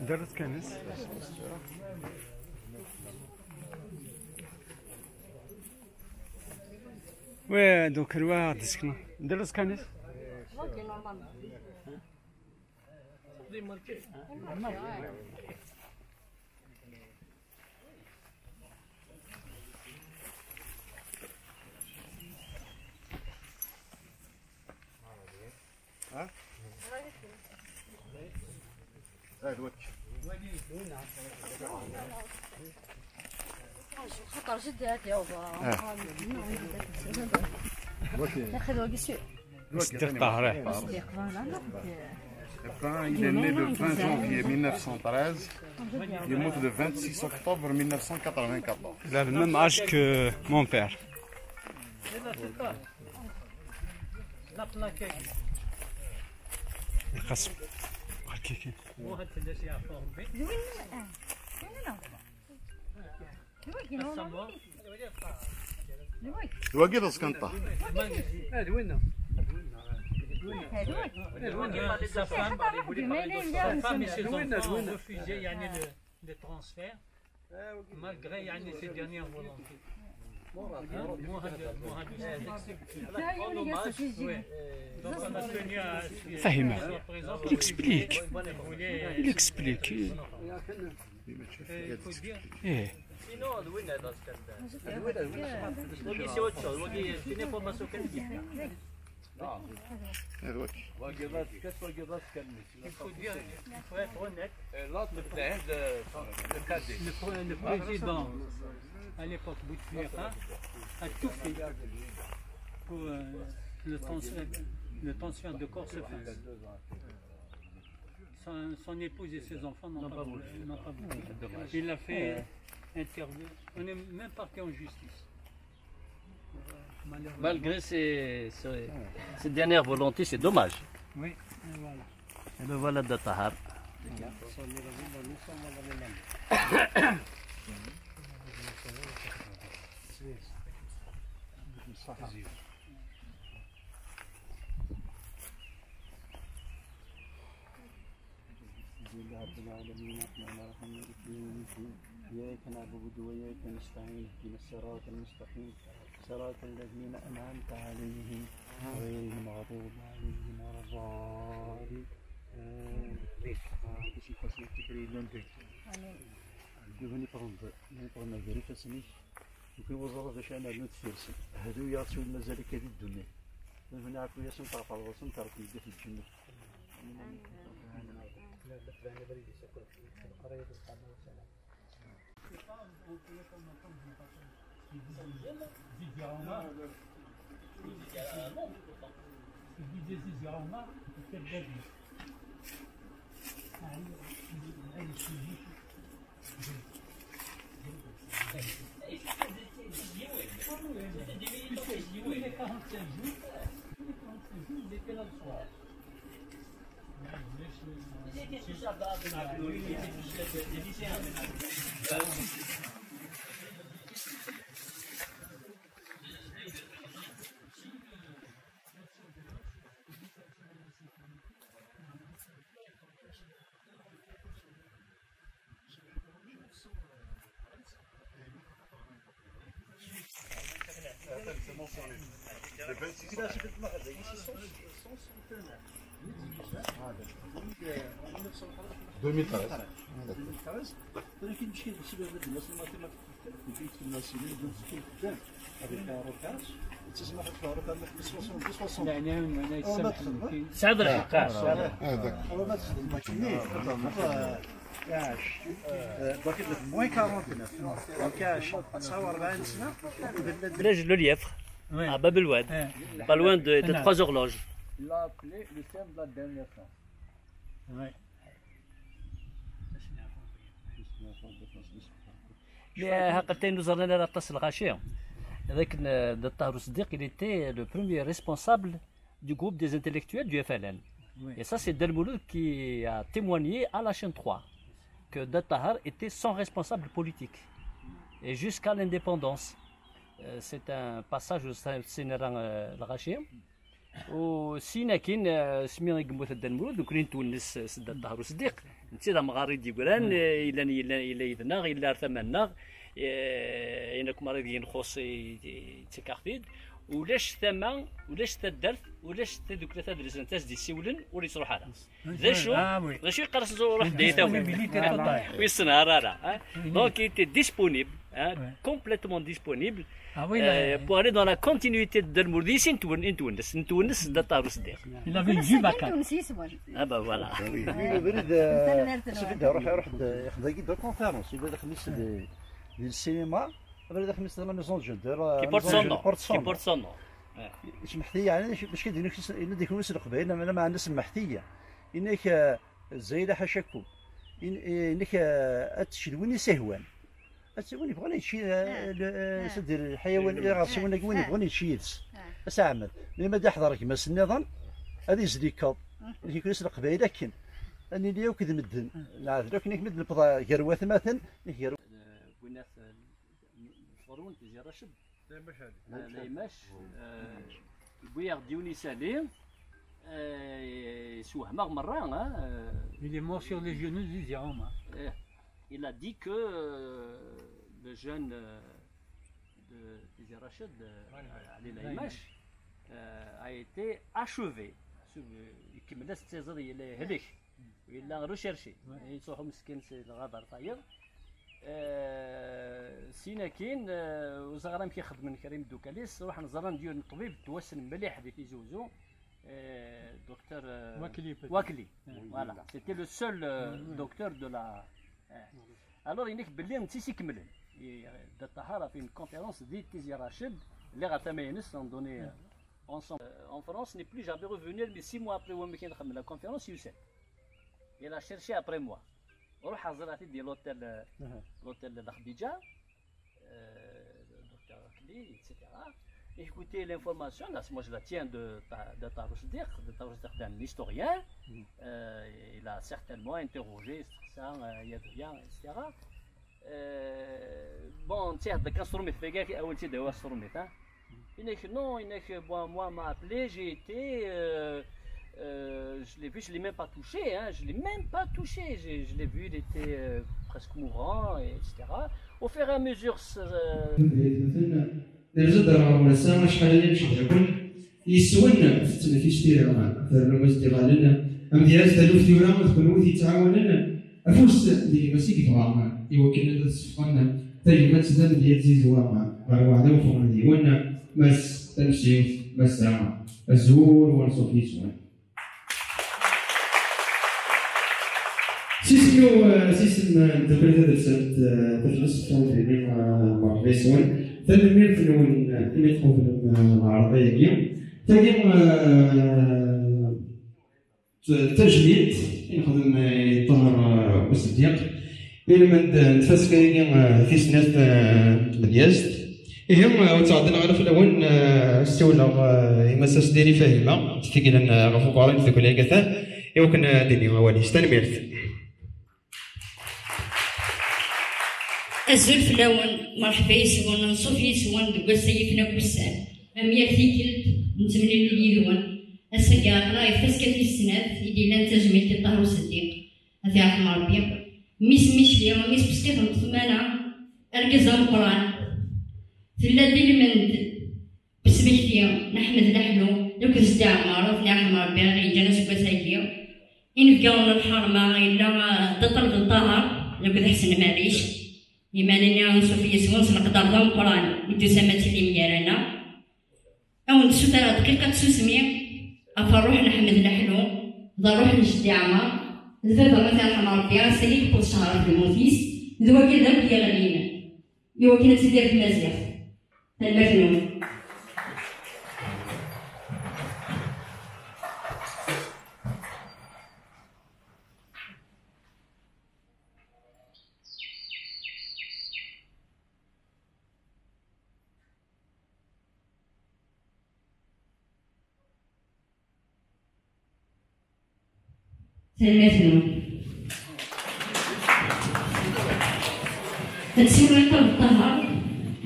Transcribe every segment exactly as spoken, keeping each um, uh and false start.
Derret kan-is. Ouais, donc, ouais, disque, non. Derret kan-is. خاطر جدي هاك يا بابا. ياخذ وقت شوي. صديق طاهر، إيه. صديق، voilà. Enfin, il est né le vingt janvier mille neuf cent treize. Il est mort le vingt-six octobre mille neuf cent quatre-vingt-quatorze. Il a le même âge que mon père. La plaque. القسم. هكاكي. زوين. لا، لا. زوين، نورمال. زوين. الوقت خصك نطلع. هذا وين؟ هذا وين؟ هذا وين؟ Sa femme, sa femme et ses enfants ont refusé, يعني, le, le transfert. Malgré, يعني, ses dernières volontés. Hein? Mohamed, Mohamed. Oui. Donc, on a tenu à ce qu'il soit présent. Il explique. Il explique. Et il faut dire. Sinon, oui, c'est autre chose. Oui, c'est une information qualitative. Il faut dire, il faut être honnête. Et l'autre, le, le président, à l'époque, Bouteflika, a tout fait pour, euh, le transfert, le transfert de corps se fasse. Son, son épouse et ses enfants n'ont pas voulu, n'ont pas voulu. Il l'a fait interview. On est même parti en justice. Malgré ses, ses, ses dernières volontés, c'est dommage. Oui, et voilà. Et le voilà de Tahar. الحمد لله رب العالمين، الرحمن الرحيم، مالك يوم الدين، إياك نعبد وإياك نستعين، اهدنا الصراط المستقيم، صراط الذين أنعمت عليهم، غير المغضوب عليهم ولا الضالين. آمين. آمين. Nekk ur ẓriɣ d acu ara nernu deffir-sen. Hdu-yaɣ s win mazal akka di ddunit. Nebna ɛfu-yasen, teɣfar ɣur-sen, terk medda fi lǧennet. deux mille treize. سعد الحقاش. هذاك. Village Le Lièvre, à Bab el Oued, pas loin de, de Trois Horloges. Il l'a appelé le terme de la dernière chance. Mais, euh, ḥaqiqatan, ur ẓerren ara aṭas lɣaci. D akken, euh, Dda Ṭaher Useddiq, il était le premier responsable du groupe des intellectuels du F L N. Et ça, c'est Dda Lmulud qui a témoigné à la chaîne trois que Dda Ṭaher était son responsable politique. Et jusqu'à l'indépendance, euh, c'est un passage au sein, euh, lɣaci. U sin akin, eh, asmi i yemmut Dda Lmulud, nekkni nettwennes s Dda Ṭaher Useddiq. Netta d amɣar i d-yeggran, eh, yellan, yella, yella yid-neɣ, yella ar tama-nneɣ, eh, ayen akk mi ara d-yinxuṣ i, i, yettak-aɣ-t-id. Ulac tama, ulac taddart, ulac tadukla tadelsant as-d-yessiwlen ur yettruḥ ara. D acu? Ah, oui. D acu yeqqar-as Ẓuruḥ Dayt Awi? Disponibilité totale. Ur yessenhar ara, hein? Oui. Donc, il était disponible, hein, ouais, complètement disponible, ah, oui, euh, là, pour aller dans la continuité de Dda Lmulud. Ici, nettwen-, nettwennes, nettwennes Dda Ṭaher Useddiq. Il avait une vue vacante. Ah, bah voilà. Ah, oui. Oui, abrid, euh, c'est vrai, ruḥ, ruḥ, euh, yexḍa-yi-d la conférence. Il va d axmis de, de cinéma. Abrid axmis de la maison de jeunes, de la maison de jeunes, porte son nom. Qui porte son nom. Qui porte son nom. Ouais. Semmeḥ-iyi, yeɛni, acu, acu i d-yenna, yenna-d kunwi s leqbayel, lama, lama ɛni semmeḥ-iyi. Yenna-k, eh, Zayla ḥacakum. Yenna-k, eh, ad tečč d win i s-ihwan. Ad tt-, win yebɣan ad yečč, eh, ah, le, eh, ah, c'est-à-dire, lḥayawan, ah, iɣersiwen-agi, win, ah, yebɣan ad yečč yid-s. Ah. A Si Ɛmer, mi ma d-iḥḍer gma-s nniḍen, ad izlikkeḍ. Ah. Nekk kunwi s leqbayel akken. Ad nili akk d medden. Ah. Neɛdel akk nekk mi d-nebḍa gar watmaten, nekk gar Ɣur-wen Tizi Raced. Laymac, euh, yewwi-yaɣ-d yiwen yisali, euh, yessewhem-aɣ merra, hein, euh. Il est mort sur les genoux de Zizi Omar. Eh, il a dit que, euh, le jeune, euh, de Tizi Raced, euh, Ali Laymac, euh, a été achevé. Ikemmel-as ttiẓid, yella yehlek. Yella recherché. Ouais. Yettruḥu meskin si lɣaba ar tayeḍ. Euh, sin akin, euh, ur ẓriɣ amek i xedmen kra imeddukal-is, ruḥen ẓran-d yiwen n ṭṭbib ttwassen mliḥ di Tizi Uzzu, euh, docteur, euh, Wakli, peut-être. Wakli. Ouais. Voilà. C'était le seul, euh, ouais, ouais, docteur de la, euh. Alors, yenna-k belli d netta i s-ikemmlen. Et, euh, Dda Ṭaher a fait une conférence di Tizi Raced, lliɣ ɣer tama-ines, on donnait, euh, ensemble. Euh, en France, n'est plus jamais revenu, mais six mois après, wamek i nxemmem la conférence, yusa-d. Il a cherché après moi. Ruḥeɣ ẓriɣ-t-id di l'hôtel, euh, l'hôtel de Khadija, euh, le docteur Akli, et cetera. Écoutez l'information, là, moi je la tiens de, de, de Ṭaher Useddiq, de Ṭaher Useddiq, c'est un historien. Euh, il a certainement interrogé ça, euh, il y a rien, et cetera. Euh, bon, tiens, de Castromit, fait gaffe, ah, oui, c'est de Castromit, hein. Il dit que non, il dit que, bon, moi, on m'a appelé, j'ai été, euh, euh, je l'ai vu, je l'ai même pas touché, hein, je l'ai même pas touché. J'ai, je l'ai vu, il était, euh, presque mourant, et cetera. Au fur et à mesure, ce, euh, Nerza-d ar ɣur-wen ass-a, acḥal aya ncedha-ken. Yes-wen tettnafis tira, ternum-as-d iɣallen. Amedyaz taluft tura d kenwi yettɛawanen. Afus d gma-s i yebɣa, iwakken ad d-sefqen tagmat d amedyaz zizwa ɣer weɛdaw ffɣen d yiwen, Mass Tamsiwt, Massa, azul u anṣuf yes-wen. S isem-iw, eh, s isem n tdukli tadelsant, eh, taflest Fondini, eh, merḥba yes-wen. Tanemmirt-nwen, eh, imi tqeblem, eh, lɛerḍ-agi. Tagi, eh, d tajmilt i nexdem, eh, i Ṭaher, eh, Useddiq. Ilmend n tfaska-agi, eh, tis snat, eh, n tmedyazt. Ihi, eh, ur ttɛeḍḍileɣ ara fell-awen, eh, ad ssiwleɣ, eh, i Mass Asdiri Fahima, d-t-iglan, eh, ɣef uqerruy n tdukli-agi atan, i wakken, eh, ad d-tini awal-is. Tanemmirt. Azul fell-awen, merḥba yes-wen, anṣuf yes-wen deg wass-agi n akk ussan. Am yal tikkelt, nettemlili yid-wen. Ass-agi aql-aɣ di tfaska tis snat i d-yellan d tajmilt i Ṭaher Useddiq. Ad t-iɛqem Ṛebbi. Mmi-s n Micli, mmi-s n Besṭiḥ n Ṭṭmana, argaz ameqqran. Tella d ilmend n usmekti n Ḥmed Laḥlu akked Zeddi Ɛmer, ad ten-iɛqem Ṛebbi, i ɣ-yeǧǧan aseggas-agi. Inebgawen n lḥerma, yella, eh, Dda Ṭaleb n Ṭaher akked Ḥsen Lmerric. Iman-nni anṣuf yes-wen s leqder d ameqqran i d-tusam ad tilim gar-aneɣ. Ad wen-d-ssutreɣ dqiqa n tsusmi ɣef ṛṛuḥ n Ḥmed Laḥlu, d ṛṛuḥ n Jeddi Ɛmer, d baba ma t-yerḥem Ṛebbi, ass-agi yewweḍ ccehṛ ɣef lmut-is, d wagad akk yeɣlin i wakken ad tidir tmaziɣt. Tanemmirt-nwen. Tanemmirt-nwen. Ad ssiwleɣ i Ṭaleb Ṭaher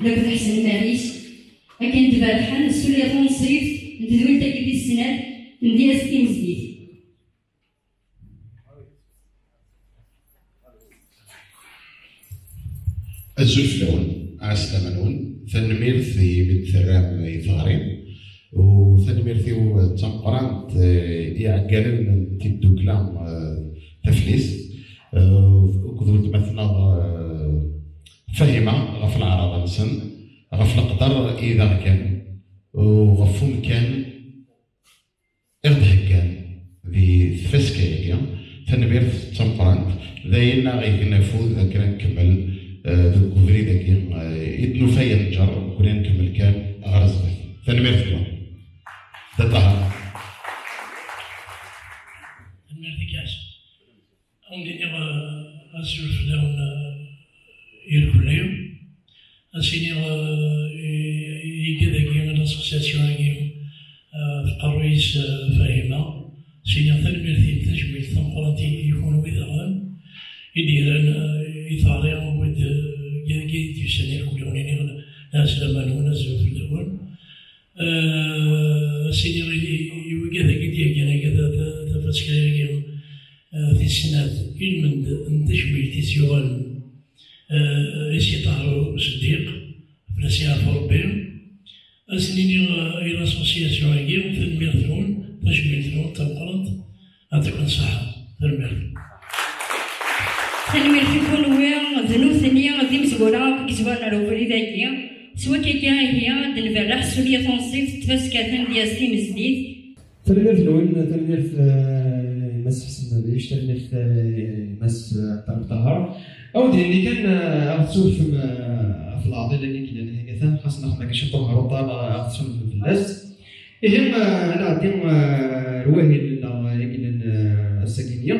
d akked Ḥsen Lmerric, akken d-berrḥen, ssulliɣ tunṣibt n tedwilt-agi tis snat n Diaz Timezgit. Azul fell-awen, ɛeslama-nwen, tanemmirt imi d-terram i teɣri, u tanemmirt-iw d tameqqrant, eh, i iɛeggalen n tiddukla, eh, Taflist, eh, akked weltma-tneɣ, eh, Fahima, ɣef leɛraḍa-nsen, ɣef leqder i d aɣ-gan, u ɣef umkan i ɣ-d-heggan di tfaska-agi. Tanemmirt d tameqqrant, d ayen aɣ-igen afud akken ad nkemmel, eh, deg ubrid-agi, eh, i d-nufa yenǧer, nekkni ad nkemmel kan ɣer zdat. Tanemmirt-nwen. Da Ṭaher. Tanemmirt-ik a Ɛisa. Ad wen-d-iniɣ, eh, azul fell-awen, eh, irkelli. Ad s-iniɣ, eh, i, i yigad-agi, l'association-agi, eh, teqqar-is, eh, Fahima. Ad s-iniɣ tanemmirt-im, tajmilt tameqqrant i, i kunwi daɣen, i d-yerran, eh, i teɣri n wid, eh, yagi i d-yusan irkelli, wen-iniɣ lɛeslama-nwen, azul fell-awen. Eh, ad s-iniɣ i, i, i wigad-agi d-yeggan, agi, ta-, ta-, tafaska-agi, eh, tis snat, ilmend n tejmilt i s-yuɣalen, eh, i Si Ṭaher Useddiq, fell-as yeɛfu Rebbi. Ad s-nini, eh, i l'association-agi, tanemmirt-nwen, tajmilt-nwen tameqqrant, ad tkun ṣṣeḥḥa. Tanemmirt. Tanemmirt i kunwi, d nutni, d imezwura akk i yezwaren ar ubrid-agi. S wakka-agi ihi, ad d-nberreḥ s ulya tunṣibt n tfaskatin d yas timezdit. Tanemmirt-nwen, tanemmirt, eh, Mass Ḥsen Mabic, tanemmirt, eh, Mass, eh, Ṭaher Ṭaher. Ad wen-d-nini kan, eh, ad ɣ-tessurfem, eh, ɣef leɛḍil-agi i yellan hagatan, xas ma xedmeɣ ciṭuḥ ɣer uṭṭal, eh, ad ɣ-tessurfem fell-as. Ihi, eh, ad nɛeddi, eh, ar wahil-nneɣ, eh, i yellan, eh, ass-agi-nni.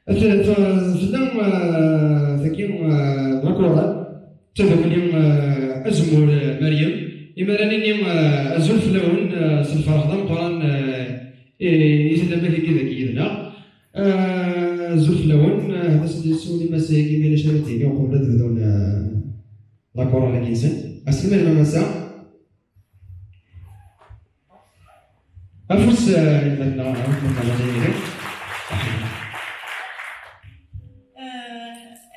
F-, f-, fell-am, eh, tagi, eh, d la chorale d tadukli, eh, Azemmur, eh, Meryem. Imi ara nini, eh, azul fell-awen, eh, s lferḥ d ameqqran, eh, i, i tellam akk-agi dagi yid-neɣ. Eh, azul fell-awen, eh, ad as-d-yessulim ass-agi, ma ulac ara d-tini, uqbel ad bdun, eh, la chorale-agi-nsen. Aslem a Massa. Afus, eh, i lmatna, i lmatna, eh,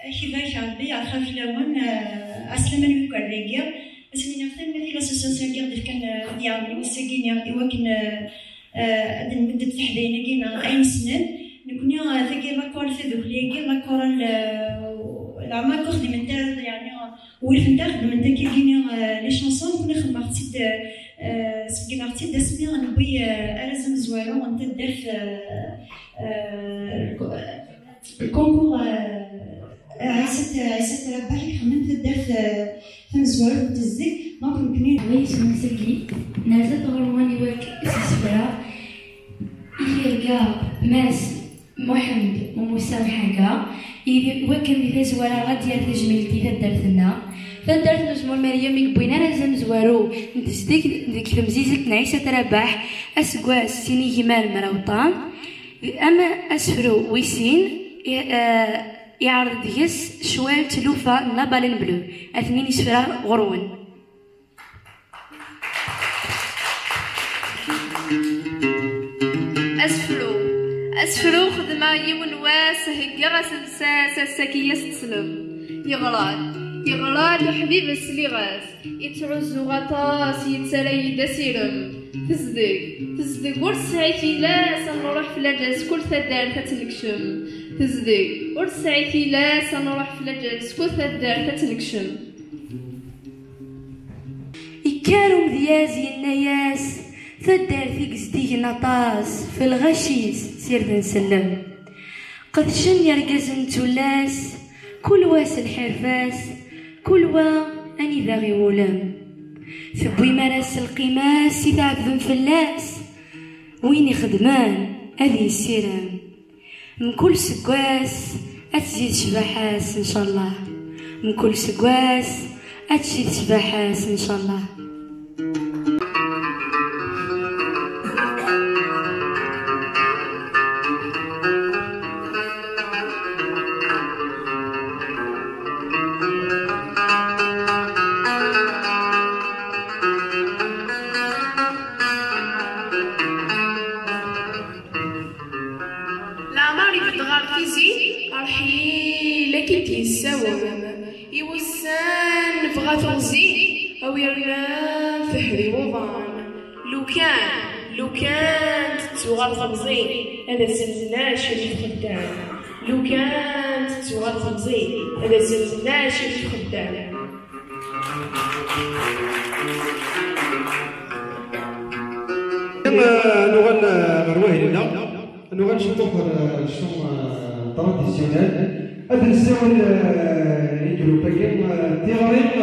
akibak Rebbi yerḥa fell-awen, eh, aslama n wikerra-agi. Ad sen-iniɣ tanemmirt i l'association-agi i ɣ-d-ifkan, eh, ad d-yeɛmel wass-agi-nni i wakken, eh, eh, ad nmedded tiḥdayin-agi neɣ ayen ssnen. Nekni, eh, tagi la chorale tadukli-agi, la chorale, eh, leɛmer akk xedment ara, yeɛni, Wulfent-aɣ xedment akkagi, euh, les chansons, nekni xedmeɣ-tt-id, euh, sbeggneɣ-tt-id asmi newwi, euh, arraz amezwaru n taddart, euh, euh, le concours, euh, Ɛisa T-, Ɛisa Trabaḥ i ixedmen taddart, euh, tamezwarut n tezdeg, donc nekni. Ɣef yisem-nsen, nerza-d ɣur-wen i wakken s isefra i tirga Mass Muḥend U Musa Mḥanga, i wakken di tazwara ad d-yerr tajmilt i taddart-nneɣ. Taddart n Uzemmur Meryem i yewwin arraz amezwaru n tezdeg deg temzizzelt n Ɛisa Trabaḥ, aseggas sin igimar mraw ṭam, am asefru wis sin, i, eh, iɛreḍ deg-s ccwal d tlufa n La Baleine Bleue, ad ten-in isefra ɣur-wen. Asefru. Asefru xedmeɣ yiwen wass, heggaɣ-as lsas, ass-agi ad s-teslem. Yeɣra-d, yeɣra-d uḥbib sliɣ-as, yettɛuzzu aṭas, yettarra-yi-d asirem. Tezdeg, tezdeg ur tesɛi tilas, ad nruḥ f laǧal s kul taddart ad tt-nekcem. Tezdeg ur tesɛi tilas, ad nruḥ f laǧal s kul taddart ad tt-nekcem. Ikker umedyaz yenna-yas, taddart i yezdigen aṭas, f lɣaci-s sired nsellem. Qedcen yergazen d tullas, kul wa s lḥirfa-s, kul wa anida ɣ-iwulem. Tewwim arraz s lqima-s i tɛebbem fell-as, win ixedmen ad yessirem. Mkul seggas ad tzid ccbaḥa-s, ncallah. Mkul seggas ad tzid ccbaḥa-s, ncallah. Yessawem i wussan, nebɣa teɣzi, a wi rnan tehri wuḍan. Lukan, lukan tettuɣal teɣzi, ad as-nella cri txeddam. Lukan tettuɣal teɣzi, ad as-nella cri txeddam. Nuɣal ɣer wahil-nneɣ. Nuɣal ciṭuḥ ɣer ccum tradisyunal. Ad nessawel i groupe-agi, tiɣri n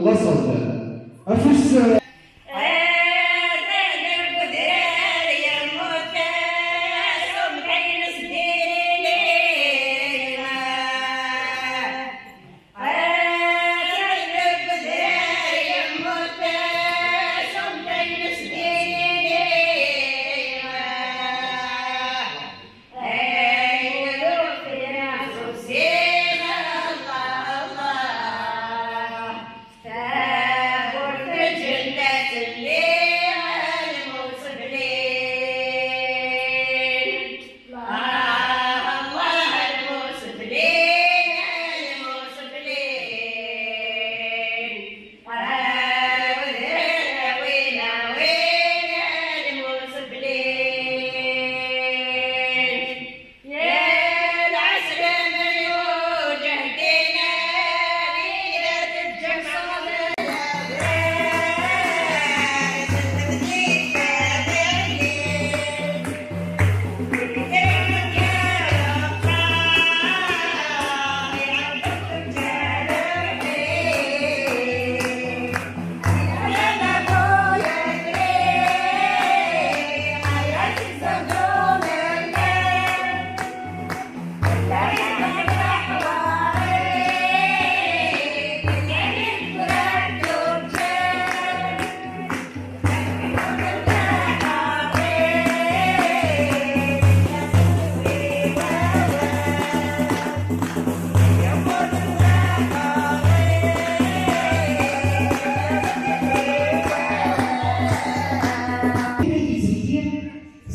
laṣel. Afus.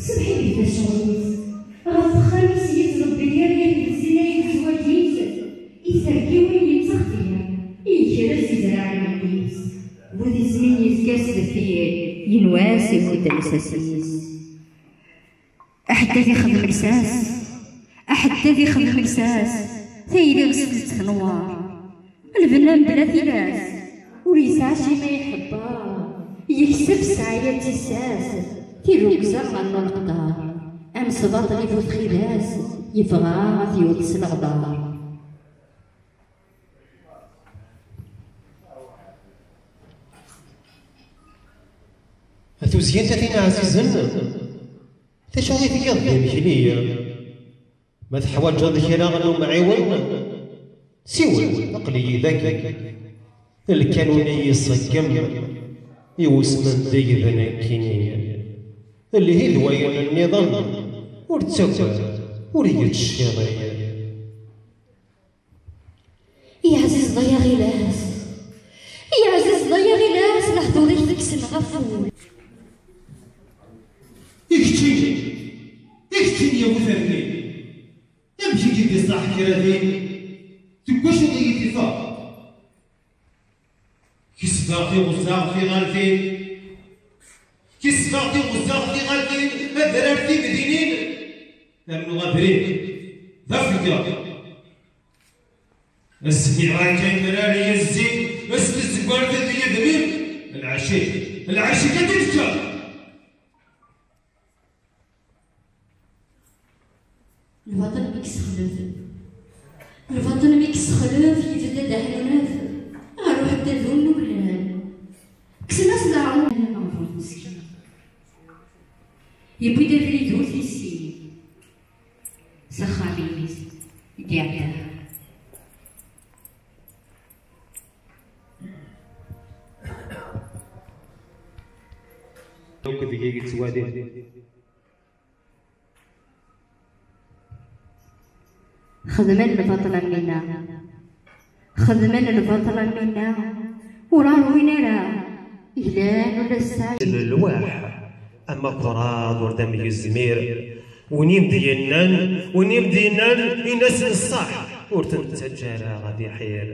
Ṣṣbeḥ i yebda ccɣel-is. Ɣef texxam-is yettḍebbir yal yal zzin ay yettwagit. I terkiwin yettextir, yekrez izerɛen-is. Bu tismin yezga s deffir, yenwa-as imudd lsas-is. Aḥeddad ixdem lsas, aḥeddad ixdem lsas, tayri ɣes tettenwar. Lbenna mebla tilas, ur yesɛi acimi iḥebber. Yekseb sɛaya d tissas, tirrugza ɣer leqder. Amesbaṭli bu txidas, yebɣa ad t-yewwet s leɣder. A tuzyint a tin ɛzizen, d acu i tgiḍ d imekli? Ma teḥwaǧeḍ kra n umɛiwen, siwel, aql-iyi dagi. Lkanun i yi-iṣeggem i wusmen deg d nekkini. Lhi d wayen nniḍen, ur ttagad, ur yettciḍi. Yeɛziz ḍaya ɣilas, yeɛziz ḍaya ɣilas, lehdur-ik tekksen ɣef wul. I keččini, i keččini a bu ternin, amek i k-id-iṣaḥ kra din, deg wacu i yi-tifeḍ? Kesbeɣ tiɣezza tiɣaltin, kesbeɣ tiɣezza tiɣaltin, adrar timdinin, rnu abrid d afegger. Asmi akka imrar yezzi, s tezgart d yedmin, lɛecc-ik, lɛecc-ik ad d-ifker. Lbaṭel mi yessexlef, lbaṭel mi yessexlef, yebda-d aḥnunef ɣer uḥeddad ur nuklal. Kksen-as leɛrur n lmeɣbun meskin. Yewwi-d abrid ur t-yessin. S axxam-is i d-iɛedda. Akk deg-i yettwali. Xedmen lbaṭel am winna. Xedmen lbaṭel am winna, ur ṛwin ara, glan ur la sɛin. Lelwaḥ, amakraḍ ur d am-yezmir. Win i m-d-yennan, win i m-d-yennan, in-as d ṣṣeḥ. Ur t-nettaǧǧa ara ad iḥir.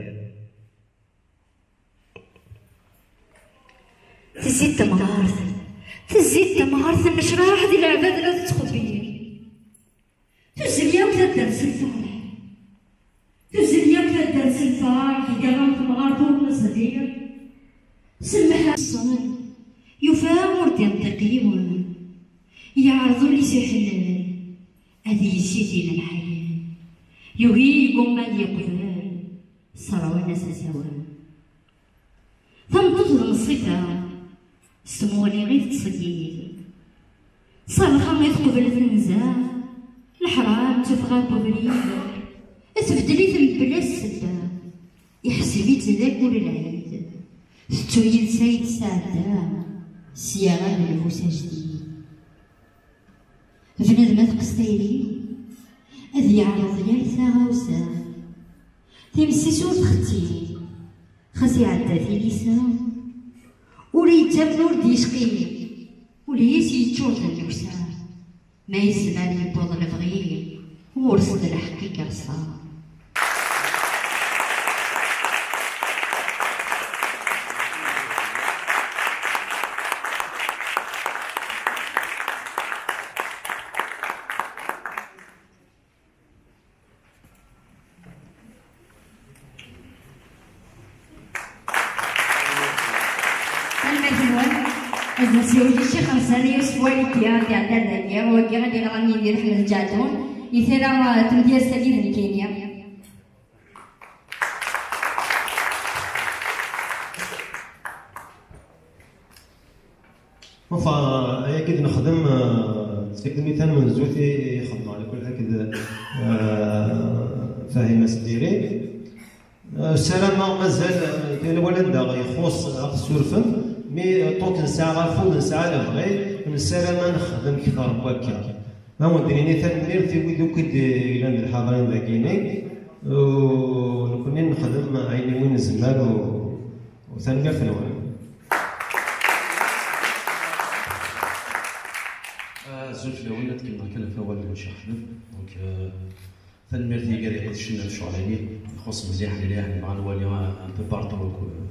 Tezzi-d temɣart, tezzi-d temɣart, tennecraḥ di leɛbad la tettxebbir. Tuzzel yakk taddart s lferḥ. Tuzzel yakk taddart s lferḥ, tga-am temɣart ur neẓdir. Semmeḥ-asen. Yufa ur d-inṭiq yiwen. Yeɛreḍ ul-is iḥellel. Ad yessizin lḥayen. Yugi yeggumma ad yeqbel. Sserwan-as asawen. Tameṭṭut d Meṣṣifa, s tmuɣli i tettṣeggid. Ṣṣalxa i teqbel tenza, leḥram tuffeɣ ɣer ubrid. Tbeddel-it mebla ssebba, iḥseb-itt d akul lɛid. Tettu yid-s ay tesɛedda, sya ad lmus ajdid. Bnadem ad teqqes tayri, ad yeɛreḍ yal taɣawsa. Times-is ur txetti, xas iɛedda tilisa, ur yettamen ur d-yecqi, ul-is yeččur d nneksa. Ma yezmer yewweḍ lebɣi, ɣur-s d lḥeqq i yerṣa. Tanemmirt-nwen. Ad nsiwel i Ccix Ḥsen Yusef Walidi, ad iɛedda dagi, wagi ad iɣran Yidir Ḥmed Ǧaɛdun, i tira, eh, tmedyazt-agi d nekkini. Enfin, ayagi d-nexdem, eh, d tikdemitan n zut i, i xedmeɣ nekk akked, eh, Fahima Sdiri. Eh, ssarameɣ mazal, eh, kra wala anda ixuṣ ad ɣ-tessurfem, mi, eh, ṭuk nesɛa afud, nesɛa lebɣi, nessaram ad nexdem kter n wakka. Ma wen-d-nini tanemmirt i wid akk i d-yellan d lḥaḍrin dagini, u nekkni nexdem ayen iwumi nezmer, u, u tanemmirt-nwen. Azul fell-awen, ad kemmleɣ kan ɣef wawal n Ccix Ḥmed. Donc, euh, tanemmirt i Yidir iqedcen ɣef ccɣel-agi, ixuṣ mliḥ, mliḥ, nebɣa ad nwali un peu partout akk, euh,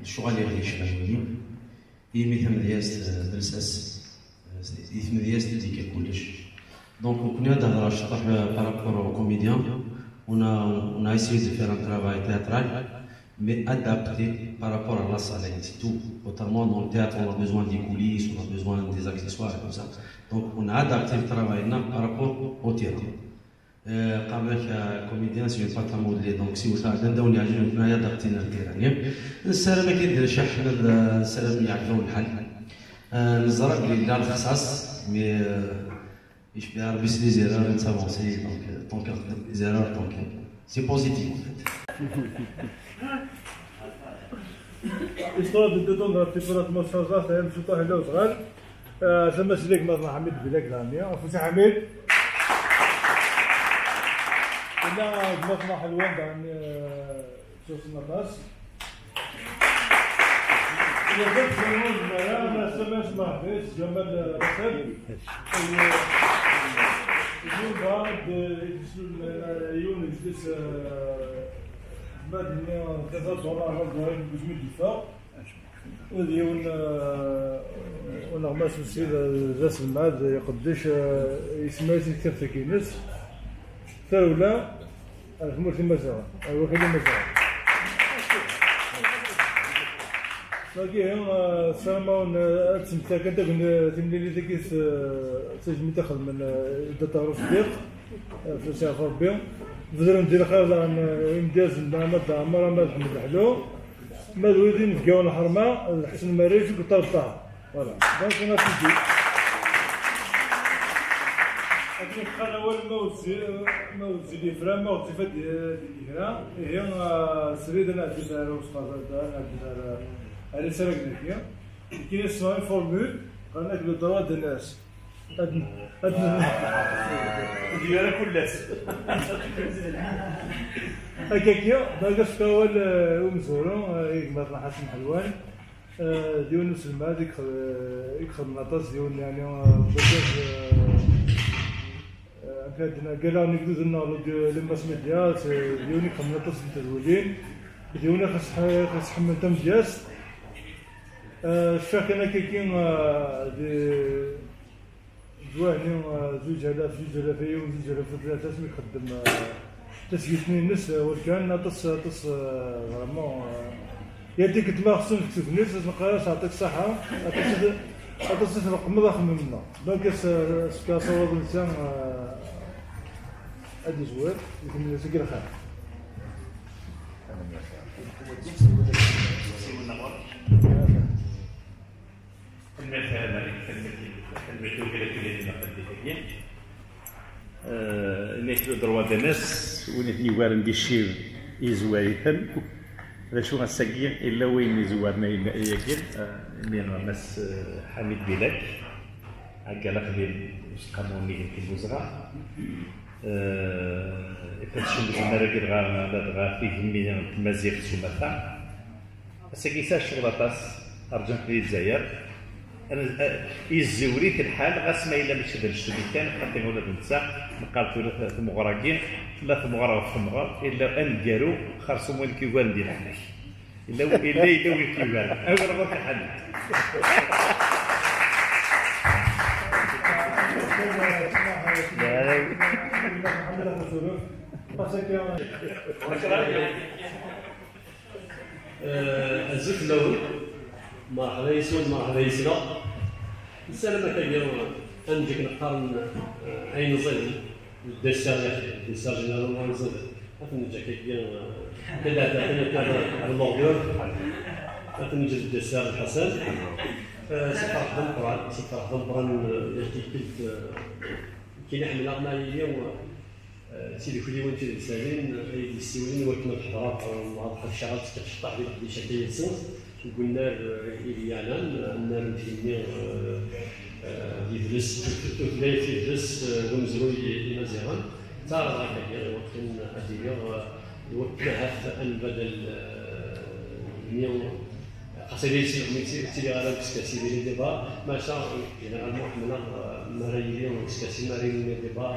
lecɣal i ɣ-yecban wagi. Imi tamedyazt, eh, d lsas, eh, i tmedyazt i d-yekka kullec. Donc, nekkni ad d-hedreɣ ciṭuḥ, eh, par rapport aux comédiens, on a, on a essayé de faire un travail théâtral, mais adapté par rapport à la salle, c'est tout. Autrement, dans le théâtre, on a besoin des coulisses, on a besoin des accessoires et tout ça. Donc, on a adapté le travail par rapport au terrain. Eh, qqaren-ak, eh, comédien, c'est pas ta modèle, donc si wet ɛeddan d awen yeɛǧeb, nekni ad aɣ-tiniḍ tira-nni. Nessaram ad k-id-ncah ḥmed, eh, nessaram yeɛjeb-awen lḥal. Eh, neẓra belli yella lexṣaṣ, mais, eh, icebbeɛ Rebbi s les erreurs, netta avancé, donc, eh, tant que les erreurs, donc, eh, c'est positif, en fait. Histoire de détendre un petit peu l'atmosphère, ça, c'est un petit peu. Ah, tama-s deg Maḍna Ḥamid Bilak Lami, Afus Ḥamid. Yella gma-tneɣ Ḥelwan, daɣen, eh, ttwassen aṭas. Yella d Ḥelwan Zmara, Samas Meḥbis, Ǧamal Raṣel. Yuba d, eh, yiwen n, eh, yiwen n yidles, eh, ma d-nniɣ, eh, d aẓaẓur, aɣerday, deg wasmi d-yeffeɣ. U d yiwen, eh, uneɣmas ussid, eh, d aselmad, iqeddec, eh, isemma-yas i tektabt-agi-ines Tarewla ar tmurt n Imaziɣen, ar wakal Imaziɣen. Wagi, eh, ssarameɣ-awen, eh, ad ttemtakent akk, eh, timlilit-agi s, eh, s tajmilt i xedmen, eh, Dda Ṭaher Uṣeddiq, eh, f-, s Rebbi. Bedren di lxir daɣen, eh, imedyazen Aḥmed Ɛmer, Aḥmed Ḥmed Ḥlu. Ma d wid inebgawen n lḥerma, d Ḥsen Maric akked Ṭaleb Ṭaher. Voilà. Donc, on a tout dit. Akken qqaren awal, ma ur tzil, ma ur tzil yefra, ma ur tzif ad d-, ad d-yekra. Ihi, ah, srid ad nɛeddi ar usqaẓer da, ad nɛeddi ar, ar isaragen-agi. Nekkini ssneɣ une formule, qqaren-ak le droit de ness. Ad n-, ad n-, Ur d-yara kul ass. Akka akka, donc, ad fkeɣ awal, eh, i umezwaru, eh, i gma-tneɣ Ḥasan Ḥelwan. Eh, d yiwen n uselmad i ixed-, i ixedmen aṭas, d yiwen, yeɛni, eh, d argaz, eh, eh, Akka d-, gala n igduden neɣ le, le mass média, d yiwen i ixedmen aṭas n tedwilin, d yiwen i xas-, xas-, ixeddmen tamedyazt. Eh, cfiɣ kan akka-agi, eh, di, d wahni, eh, zuǧ alaf, zuǧ alaf u yiwen, zuǧ alaf u tlata, asmi ixeddem, eh, tasgilt-nni-ines, eh, wal kan aṭas, aṭas, eh, vraiment, eh, yal tikkelt ma xeṣṣen deg tegnit, neqqar-as yeɛṭik ṣṣeḥḥa, aṭas i t-, aṭas i tleqqmeḍ axemmem-nneɣ. Donc, as-, as-, asawaḍ-nsen, eh, ad izwer, deg tmenya-agi lxir. Tanemmirt ara Malik, tanemmirt i, tanemmirt i wakal akk i d-iqeddem-agi. Eh, nekk le droit de messe, win i ten-yugaren di ccib yezwar-iten. D acu ass-agi, illa wayen yezwaren ayen-, ayagi, eh, imi Mass, eh, Ḥamid Bilak, ɛeggal aqdim useqqamu nnig n Timmuzɣa. Eh, ifeccen deg unnar-agi dɣa, ladɣa tigemmi n tmaziɣt s umata. Ass-agi yesɛa ccɣel aṭas, rǧant di Lezzayer. An-, a-, yezziwel-it lḥal, ɣas ma yella mačči d anect-nni kan, xaṭi ula d netta, neqqar tura t-, tmeɣra-agi, tella temɣer ɣef temɣer, illa aneggaru, xerṣum win k-yugaren di leḥnak. Illa, illa, illa win k-yugaren. Awer ɣur-k a Ḥamid. Eh, azul fell-awen. Merḥba yes-wen, merḥba yes-neɣ. Nessaram akka-agi, ad neǧǧ akken qqaren, eh, ayen ẓiden, le dessert, le dessert généralement ayen ẓiden. Ad t-neǧǧ akka-agi, eh, ad t-neǧǧ d l'ordre. Ad t-neǧǧ le dessert lḥasan. Eh, s lferḥ d ameqqran, s lferḥ d ameqqran, eh, yal tikkelt, eh, nekkini ḥemmleɣ ma yili, eh, d tidukliwin tidelsanin, eh, ay d-yessiwlen i wakken ad ḥeḍreɣ, eh, ad ḥebceɣ ad tekkeɣ ceṭṭaḥ di leqdicat-agi-nsen, deg unnar, eh, ideg yeɛnan, eh, unnar n tgemmi, eh, eh, d yidles, tut-, tutlayt, idles, eh, d umezruy i, imaziɣen. Ttaɛraḍeɣ akka-agi i wakken ad iliɣ, eh, i wakken ahat ad nbadel, eh, mi Xas ad yili si, si, si les débat, maca, généralement, ḥemmleɣ, euh, mi ara yili uskasi, mi ara yili débat,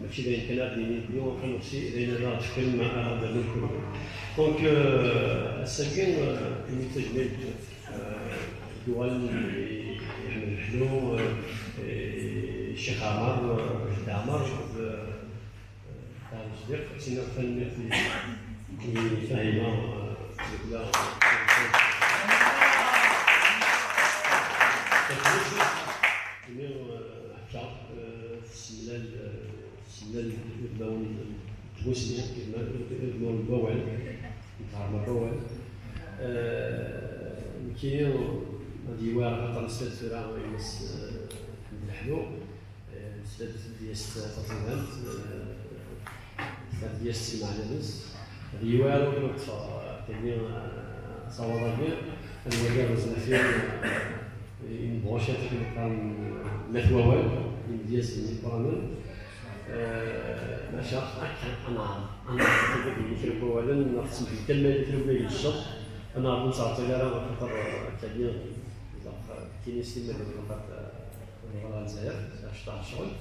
mačči d ayen kan ara d-nini, bni, ansi, d ayen ara d-tefkem, ara d-nernu kul. Donc, euh, ass-agi, euh, imi tajmilt, euh, d uɣalen i, i Ḥmed Leḥlu, euh, i Ccix Ɛmer, euh, Jeddi Ɛmer, d, Taɛrict diq, ad tiniḍ tanemmirt i, i Fahima, eh, tdukla. Imi, eh, akka, eh, tessemlal, eh, tessemlal udmawen n tmusni, udma-, udmawen n wawal, n tɛerma n wawal. Eh, nekkini ad yi-iɛawen aṭas tura, eh, Mass, eh, Ḥmed Leḥlu. Eh, nesla-d i tedyazt taẓidant, eh, nesla i tedyazt s lmeɛna-ines. Ad yi-iɛawen akken ad ṭṭfeɣ, eh, tagi, eh, asawaḍ-agi, ad waliɣ zdat-i, eh, une brochette akken qqaren, eh, n At Wawal, imedyazen imeqqranen. Eh, maca, akka, ad neɛreḍ, ad neɛreḍ ad d-nini kra n wawalen, neɣ tsemḥem kan ma yella kra n wayagi n cceḍ, ad neɛreḍ ur nettɛeṭṭil ara, axaṭer, eh, tagi, ilaq, eh, kini s timmad, axaṭer, eh, Ɣer Lezzayer, sɛiɣ cṭaḥ n ccɣel.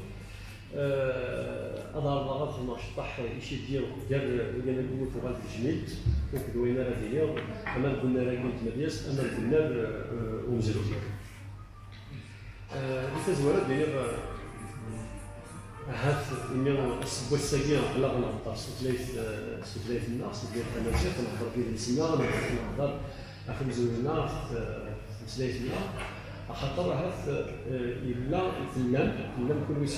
Eh, ad ɛerḍeɣ ad xedmeɣ cṭaḥ icidi gar wayen akk tuɣal d tejmilt akked wayen ara d-iniɣ, ama deg unnar-agi n tmedyazt, ama deg unnar, eh, umezruy. Eh, di tazwara ad d-iniɣ, eh, ahat imi ass n wass-agi aql-aɣ nehder s tutlayt, eh, s tutlayt-nneɣ, s tutlayt tamaziɣt, nehder d yidles-nneɣ, nehder, nehder ɣef umezruy-nneɣ, ɣef, eh, ɣef tmeslayt-nneɣ, axaṭer ahat, eh, yella, tellam, tellam kunwi s-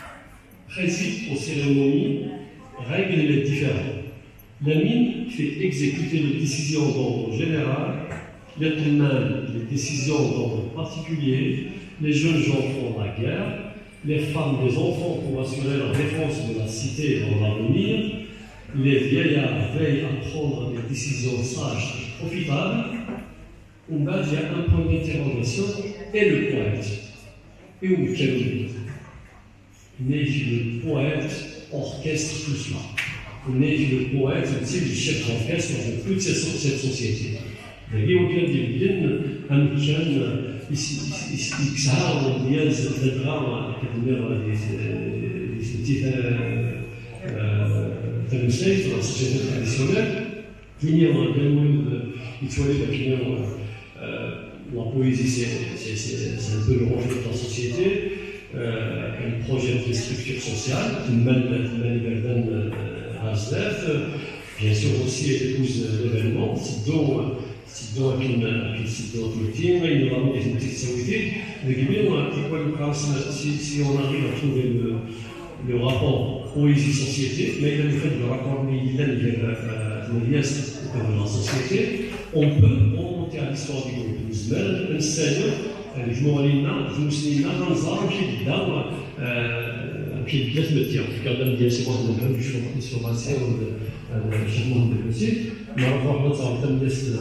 Principe aux cérémonies, règles les différends. La mine fait exécuter les décisions d'ordre général, les tmam les décisions d'ordre particulier, les jeunes gens font la guerre, les femmes, les enfants pour assurer la défense de la cité dans l'avenir, les vieillards veillent à prendre des décisions sages et profitables. Umbeɛd, il y a un point d'interrogation, et le poète? Et où est le poète? N'est-ce le poète orchestre tout cela? N'est-ce le poète, c'est le chef d'orchestre de toute cette, cette société. Dagi wakken ad d-ibeggen amek kan, eh, is-, is-, is-, yesɛa umedyaz ladɣa, eh, akken nniɣ, eh, Nitenti ta- eh, tameslayt, la société traditionnelle, tini, eh, Dda Lmulud, eh, yettwali dakken, eh, la poésie, c'est, c'est, c'est, c'est un peu le reflet de la société, euh, un projet de structure sociale, temmal, temmal iberdan, eh, ɣer zdat. Bien sûr aussi, elle épouse, eh, l'événement, tetteddu, eh, tetteddu akken, akken tetteddu tmetti, ayen yeḍran deg tmetti tettawi-t-id, degmi, eh, tikwal neqqar si, si on arrive à trouver le, le rapport poésie-société, ma yella nufa-d le rapport-nni yellan gar, eh, tmedyazt akked la société, on peut remonter à l'histoire du groupe. Nezmer ad nessali, eh, lejmuɛ-nni-nneɣ, tmussni-nneɣ, ad nẓer amek i d-tedda, eh, amek i d-tedda tmetti. Fkiɣ-d amedya Si Muḥend Lḥuj, Yusuf Massi, eh, Ccix Muḥend Lḥusin. Ma ruḥ ad tẓer tamedyazt, eh,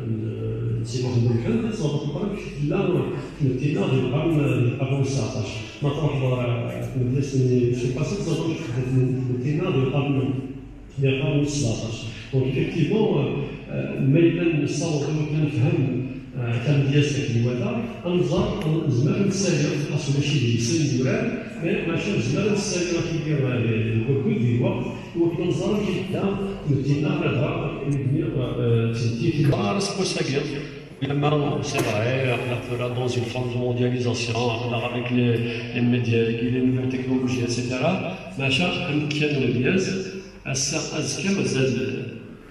n Si Muḥend Lḥuj, ad tẓer meqqar amek tella tmetti-nneɣ di lqern, di lqern wis tseɛṭac. Ma truḥeḍ ɣer tmedyazt n Yusuf Qasi, ad tẓer amek tella tmetti-nneɣ di lqern, di lqern wis tseɛṭac. Donc, effectivement, eh, eh, ma yella nessaweḍ i wakken ad nefhem, eh, tamedyazt akken iwata, ad nẓer, nezmer ad nessali, xas ulac idlisen yuran, mais maca nezmer ad nessali akken, eh, deg wakud, di lweqt, i wakken ad nẓer amek i tedda tmetti-nneɣ, ladɣa, eh, tmetti-, ɣer aseggas-agi. Évidemment, c'est vrai, on est dans une forme de mondialisation, avec les, les médias, avec les nouvelles technologies, et cetera. Maca, amek kan lmyaz, ass-a, azekka mazal,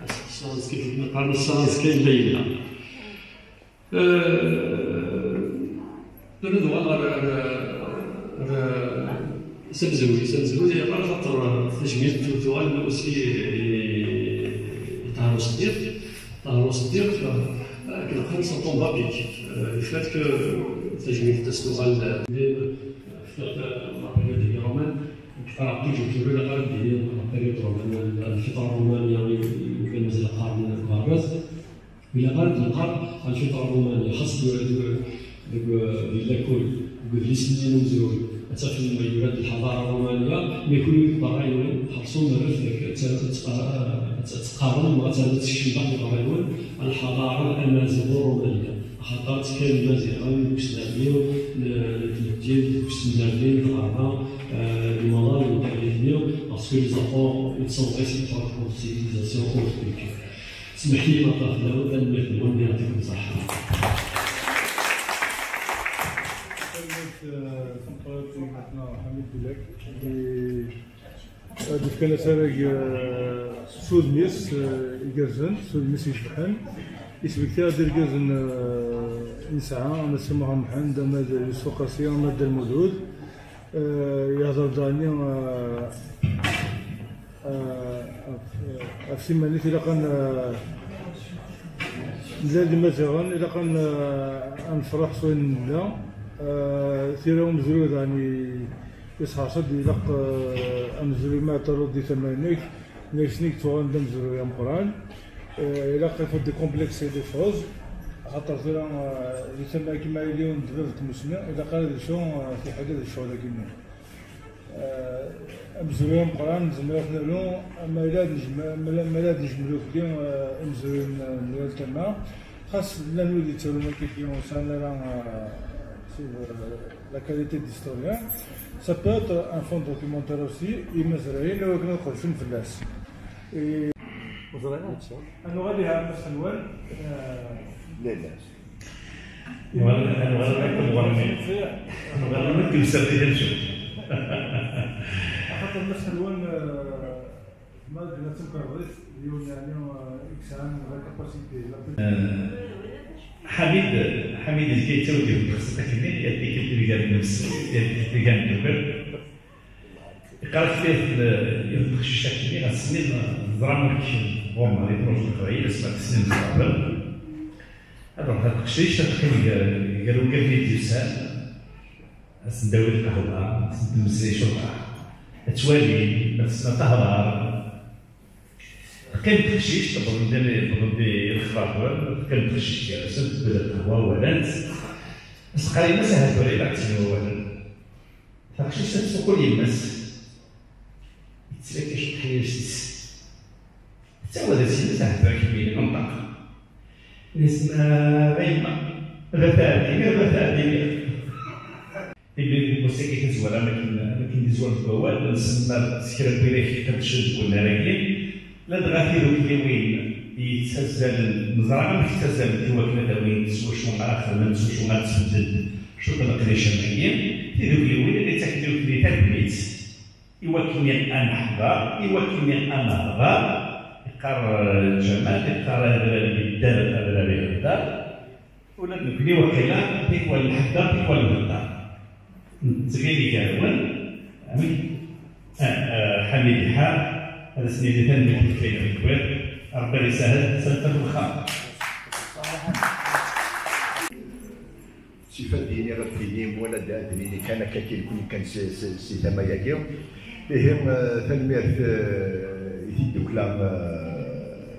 ass-a, azekka, ass-a, azekka yella, yella. Euh, tura ad nuɣal ɣer, ɣer, ɣer, s amezruy, s amezruy, yeqqar xaṭer tajmilt tuɣal aussi i, i Ṭaher Useddiq. Ṭaher Useddiq, euh, akken qqaren, c'est un tombapik. Euh, le fait que tajmilt-is tuɣal, euh, fkiɣ la période des Romains, qqareɣ toujours, toujours ilaq ara d-nini la période romaine, lfitra ṛṛumaniya i, i, i mazal qqaren deg uɣerbaz. Ilaq ara d-nqar lfitra ṛṛumaniya, xas deg, deg, deg, di lakul, deg udlis-nni n umezruy, ad tafem yura-d lḥadara ṛṛumaniya, mais kunwi deg berra-nwen, ḥerṣum rret deg, ad t-, ad t-, ad teqqarem, ad terrem, ad tekcem daxel berra-nwen, lḥadara amaziɣ ṛṛumaniya. Axaṭer ttekkan Imaziɣen deg usnerni n, n tmetti, deg usnerni n tɣerma, euh, le modèle n taglit-nni, parce que les enfants, ils sont réciproques entre civilisations et autres cultures. Smeḥ-iyi ma ṭṭafeɣ fell-awen, tanemmirt-nwen, yɛṭikum ṣṣeḥḥa. Tanemmirt, eh, tameqqrant i gma-tneɣ Ḥamid Bilak, i, eh, d-yefkan asarag, eh, s wudem-is, eh, igerrzen, s wudem-is icebḥen. Yesmekti-aɣ-d irgazen, eh, i nesɛa, ama d Si Muḥend Mḥend, ama d Yusef Uqasi, ama d Dda Lmulud. Eh, yehder-d ɛni, eh, eh, ɣef, ɣef timanit, ilaq ad n-, eh, nella d Imaziɣen, ilaq ad n-, eh, ad nefreḥ s wayen nella. Eh, tira umezruy daɣen i-, yesḥerṣ-d, ilaq, eh, amezruy ma taruḍ di tama-inek, nnig-sen i yettuɣalen d amezruy ameqqran. Eh, ilaq ad décomplexer les choses, axaṭer tura, eh, di tama-agi ma yella yiwen d bab n tmussni, ilaq ara d acu, eh, tiḥila d ccɣel-agi-nni. Eh, amezruy ameqqran, nezmer ad t-nernu, ma yella ad nejm-, ma yella, ma yella ad nejmel ukli, eh, imezruyen n, n yal tama. Xas llan wid yettarun akka, ur sɛin ara, eh, si-, eh, la qualité d'historien. Ça peut être un fonds documentaire aussi, i Imaziɣen, i wakken ad qedcen fell-as. Et ad nuɣal ihi ar Mass Ḥelwan. Eh, Nuɣal, nuɣal akk nɣerni. Nuɣal akk nserri tamcumt. Axaṭer Mass Ḥelwan, eh, ma d la temkarḍit, d yiwen, yeɛni, eh, i yesɛan la capacité, la Eh, Ḥamid, Ḥamid izga yettawd yiwet n texṣiṭ akkenni, yal tikkelt i d-igan d imsel, yal tikkelt i d-igan d ugar. Iqaref-it, eh, yiwet n teqcict akkenni, ɣas-nni, eh, teẓram amek ɣur-neɣ di tmurt n Leqbayel, asma d snin n ṭṭabel. Ad ruḥ teqcict, ad teqqim gar, gar ugaden i d-yusan, ad sen-d-tawi lqahwa, ad sen-d-temmeslay cwiṭ, ad twali, ma tesma tehder. Teqqim teqcict, wwḍen-d, wwḍen-d i lexbar, teqqim teqcict gar-asen, tebda lqahwa, walan-tt. As-teqqar yemma-s: "Ahat tura ilaq ad ttini wawalen." Taqcict ad tessuqul yemma-s. Yettlak acu teḥyayt-is. Tettawad-as yemma-s: "Ahat tura kemmini, nṭeq." Yesma: "A yemma, bɣiɣ ad ɛeddiɣ, bɣiɣ ad ɛeddiɣ." Imi Tagi tazwara, am akken, am akken d zzwar deg wawal, nsemma s kra n widak iqeddcen deg unnar-agi, ladɣa tidukliwin yettazzalen, neẓra amek ttazzalent i wakken ad awint s wacu ara xedment, s wacu ara tesbedd cwiṭ n leqdic am wagi, tidukliwin ad ittakent i wakken tagnit, i wakken ad neḥḍer, i wakken ad nehḍer, yeqqar, eh, Ǧamal, yeqqar adrar yedder, adrar ihedder. Ula d nekkni waqila tikwal nḥedder, tikwal nhedder. Nettɣil gar-awen, amek? Ah, ah, Ḥamid Iḥar, ad as-nini tanemmirt i wayen i d-tewwiḍ. Rebbi ad isahel, santa lxir. Sif ad d-iniɣ, ad d-tinim, wala ad d-nini kan akka, nekkni kan si, si, si tama-agi. Ihi, eh, tanemmirt, eh, i tiddukla, eh,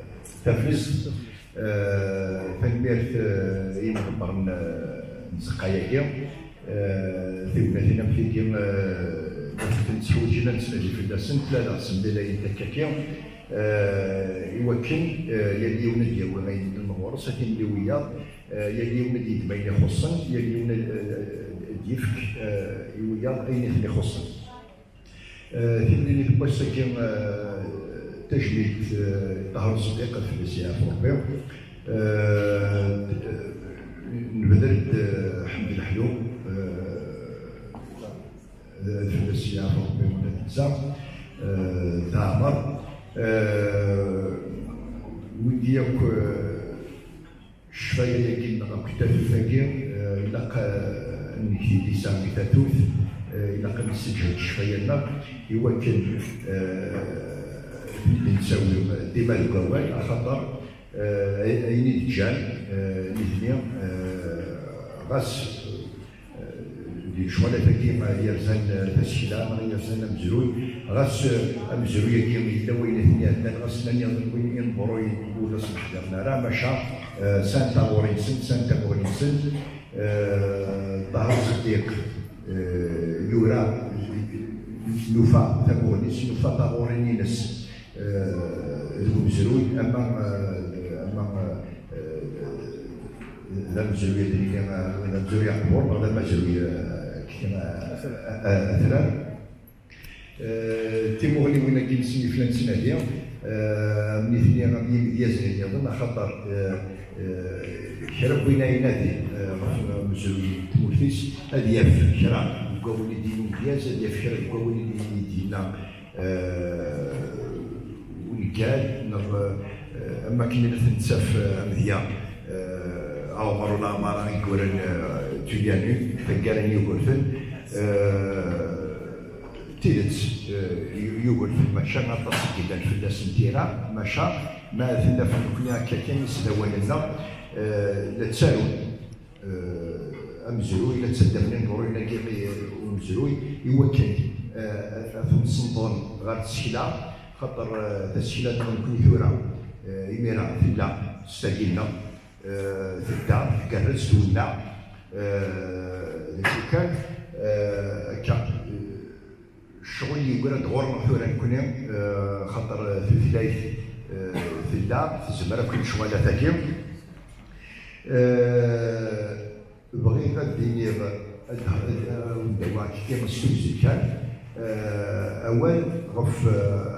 Taflest. Eh, tanemmirt, eh, i yimḍebbren, eh, n tzeqqa-agi. Eh, tignatin am tigi, eh, tent-ttḥewǧin ad nettnadi fell-asent, la, la, semlilayent akka-agi. Eh, i wakken, eh, yal yiwen ad d-yawi ayen yellan ɣur-s, ad t-imli wiyaḍ, eh, yal yiwen ad d-yeddem ayen ixuṣṣen, yal yiwen ad, eh, ad d-yefk, eh, i wiyaḍ ayen i ten-ixuṣṣen. Eh, timlilit n wass-agi, eh, tajmilt, eh, i Ṭaher Uṣeddiq, ad fell-as yeɛfu Rebbi. Eh, nebder-d, eh, Ḥmed Leḥlu, eh, ad fell-as yeɛfu Rebbi ula d netta, eh, Dda Ɛmer. Eh, wigi akk, eh, ccfaya-agi-nneɣ akked tatut-agi, eh, ilaq, eh, ad neg tilisa i tatut, eh, ilaq ad nesseǧhed ccfaya-nneɣ i wakken, eh, ad d-nettawi dima deg wawal, axaṭer, eh, ay-, ayen i d-ǧǧan, eh, nitni, eh, ɣas di lecɣal-agi yerzan, eh, tasekla, neɣ yerzan amezruy, ɣas, eh, amezruy-agi yella wayen i ten-iɛeddan, ɣas nnan-yaɣ d win ineḍruyen ur d as-neḥdiren ara, maca, eh, sɛan taɣuri-nsen, sɛan tamuɣli-nsen. Eh, Ṭaher Uṣeddiq, eh, yura, nufa tamuɣli-s, nufa taɣuri-ines. Eh, deg umezruy, ama, eh, ama, eh, d amezruy ad nini, eh, d amezruy aqbur, neɣ d amezruy, eh, k-, eh, eh, atrar. Eh, timuɣliwin-agi-nsen i flan ttnadi, eh, nitni am yimedyazen nniḍen, axaṭer, eh, eh, kra n win ay nadi, eh, ɣef umezruy n tmurt-is, ad yaf kra deg wawen i d-yenna umedyaz, ad yaf kra deg wawen i d-yenna eh, ungal, neɣ, eh, am wakken i la ten-nettaf, eh, amedya, eh, Ɛumer Ulaɛmara i yuran, eh, Tulyani, taggara n Yugurten. Eh, d tidet, eh, Yu-, Yugurten mačči aṭas i yellan fell-asen tira, maca ma tella f nekkni akka kan isdawan-nneɣ, eh, la ttarun. Eh, amezruy, la ttaddamen ineḍruyen-agi i umezruy, i wakken, eh, ad ten-ssenṭḍen ɣer tsekla, xaṭer, eh, tasekla-nneɣ nekkni tura, eh, imir-a tella s tagi-nneɣ, eh, tedda, tgerrez, twenneɛ, eh, d acu kan, eh, akka, eh, ccɣel yeggra-d ɣur-neɣ tura nekkni, eh, xaṭer, eh, tutlayt, eh, tella, tezmer akk i lecɣalat-agi. Eh, bɣiɣ ad d-iniɣ, ad, ad, ad awen-d-awiɣ kifkif s tugzi kan, eh, awal ɣef, eh,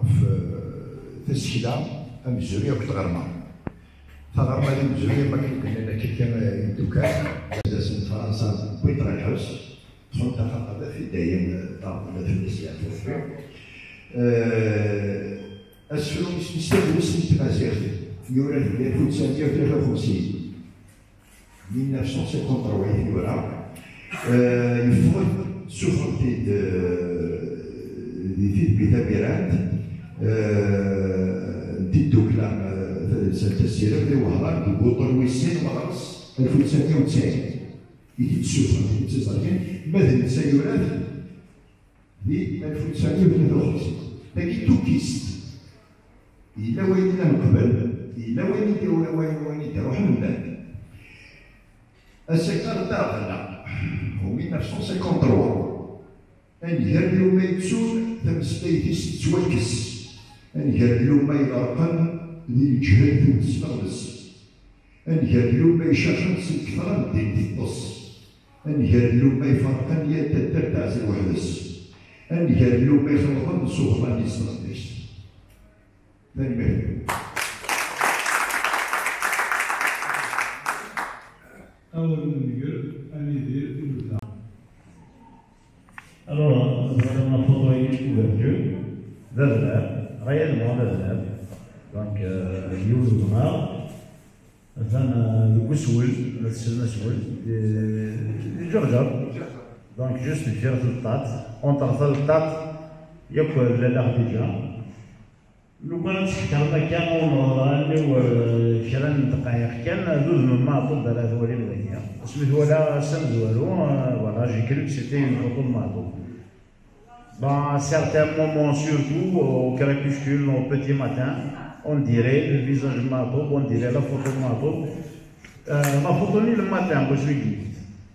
ɣef, eh, tasekla, amezruy akked tɣerma. Taɣerma d amezruy, am wakken i d-nnan akka kan, eh, imeddukal. Ad asen Fransa wwin-t ɣer lḥebs. Ṭṭfen-t axaṭer d afidayem, ṭṭerḍen ad fell-as yeɛfu Rebbi. Eh, asefru isem-is Tagmest n Tmaziɣt, yura deg alef u tesɛemya u tlata u xemsin, mille neuf cent cinquante-trois i t-yura. Eh, yeffeɣ-d, ssufɣen-t-id, eh, di tidmi tamirant, eh, n tiddukla, eh, tadelsant Asirem di Wehran, deg wuṭṭun wis sin meɣres alef u tesɛemya u tesɛin. I t-id-ssufɣen, i t-id-ssufɣen kan, ma d netta yura-t di alef u tesɛemya u tlata u xemsin. Tagi d tukkist. Yella wayen i llan qbel, yella wayen i d-, wayen, wayen i d-iruḥen nnan. Ass-agi ar daɣen, en mille neuf cent cinquante-trois, anger n luma yettun tameslayt-is tettwakkes, anger n luma iɣerqen di leǧhed tewwet s leɣmes. Anger n luma icaxen seg kefra n ddin teṭṭes. Ad nger lluma iferqen yal taddart teɛzel weḥd-s. Ad nger lluma ixelḍen s uɣran yesseɣdec. Tanemmirt. Awal n nnger, ad nidir i lebda. Alors, nous avons la photo avec couverture. D adrar, réellement d adrar. Donc, euh, yiwen n udɣar. Atan, euh, deg uswel, ma tessnem aswel, di, di Ǧerǧer. Donc, juste deffir tleṭṭaṭ, entre tleṭṭaṭ yakk Lalla Xdiǧa. Lukan ad tḥekkreḍ akka, ur neɣra allen-iw, euh, kra n ddqayeq kan, d udem n Meɛtub ara twalim dagi. Asmi twala ass amezwaru, euh, voilà, j'ai cru que c'était une photo de Meɛtub. Bon, à certains moments, surtout au crépuscule, au petit matin, on dirait le visage de Meɛtub, on dirait la photo de Meɛtub. Euh, la photo-nni le matin, quand je suis.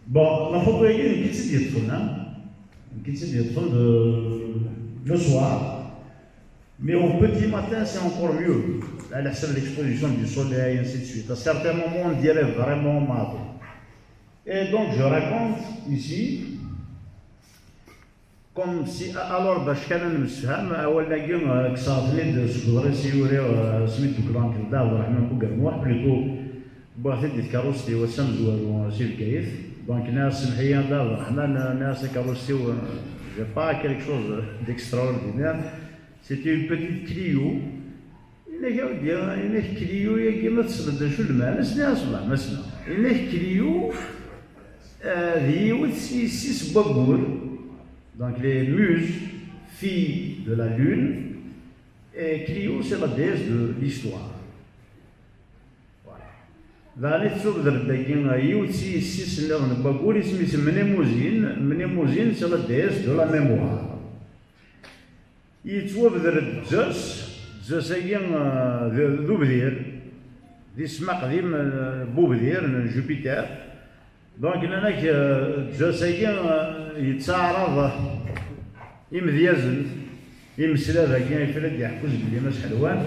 Bon, la photo-agi, nekk i tt-id-yeṭṭfen, hein. Nekk i tt-id-yeṭṭfen de, le soir. Mais au petit matin, c'est encore mieux. Là, la seule l'exposition du soleil, ainsi de suite. À certains moments, on dirait vraiment Meɛtub. Et donc, je raconte ici, comme si, alors, bac kan ad nemsefham, awal-agi, euh, kkseɣ-ten-id seg uḍris i uriɣ, euh, asmi d-ddukleɣ nekk d Dda Ɛebderreḥman Bugermuḥ, plutôt, wwiɣ-t-id di tkeṛṛust-iw ass amezwaru, euh, si Bgayet. Donc, nniɣ-as, semmeḥ-iyi a Dda Ɛebderreḥman, euh, nniɣ-as, takeṛṛust-iw, euh, j'ai pas quelque chose d'extraordinaire. C'était une petite Clio. Yenna-k, a wdi, yenna-k Clio-agi, ma tessneḍ d acu lmeɛna-s? Nniɣ-as, wellah ma ssneɣ. Yenna-k Clio, euh, d yiwet si yessi-s n waggur. Donc, les muses, filles de la lune. Et Clio, c'est la déesse de l'histoire. Voilà. Daɣen i tettubder dagi yiwet si yessi-s nniḍen n waggur, isem-is Mnemosyne. Mnemosyne, c'est la déesse de la mémoire. Yettwabder-d Zeus, Zeus-agi, euh, d, d ubdir, d isem aqdim, euh, n ubdir n Jupiter. Donc, nnan-ak, euh, Zeus-agi, euh, yettaɛraḍ imedyazen, imeslab-agi, akken i d-iḥekku zgelli Mass Ḥelwan,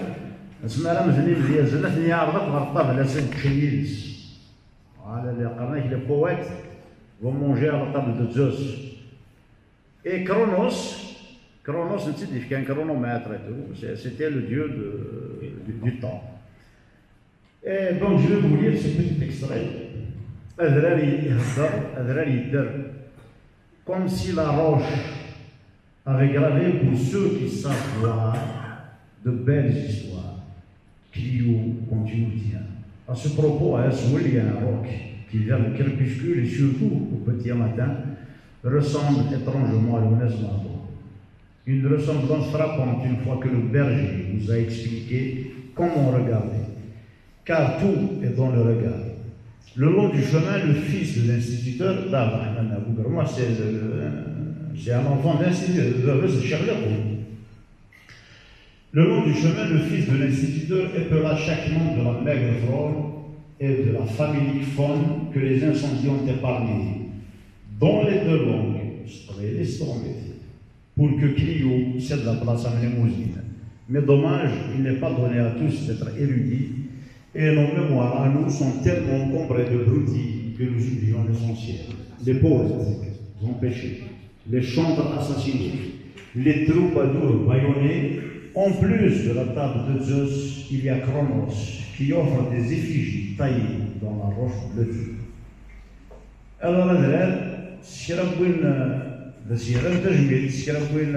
asmi ara mmten imedyazen, ad ten-yeɛreḍ akk ɣer ṭṭabla, ad ččen yid-s. Voilà, les, qqaren-ak les poètes vont manger à la table de Zeus. Et Cronos, Cronos, netta i d-yefkan chronomètre et tout, c'est, c'était le dieu de, du, du temps. Et donc, je vais vous lire ce petit extrait. Adrar ihedder, adrar yedder. Comme si la roche avait gravé pour ceux qui savent voir de belles histoires. Clio continue, tiens. À ce propos, à Aswel, il y a un roc qui, vers le crépuscule et surtout au petit matin, ressemble étrangement à Lounes Mardon. Une ressemblance frappante une fois que le berger vous a expliqué comment regarder. Car tout est dans le regard. Le long du chemin, le fils de l'instituteur, Dda Ɛebderreḥman Bugermuḥ, c'est le, c'est un enfant d'instituteur, de, de Cheikh Lakoum. Le long du chemin, le fils de l'instituteur épela chaque membre de la maigre flore et de la famélique faune que les incendies ont épargnée. Dans les deux langues, pour que Clio cède la place à Mnemosyne. Mais dommage, il n'est pas donné à tous d'être érudits, et nos mémoires à nous sont tellement encombrées de broutilles que nous oublions l'essentiel. Les poètes ont péché. Les chantres assassinés, les troubadours bâillonnés, en plus de la table de Zeus, il y a Cronos qui offre des effigies taillées dans la roche bleue. Alors, adrar, s kra n win, eh, d as-yerran tajmilt, s kra n win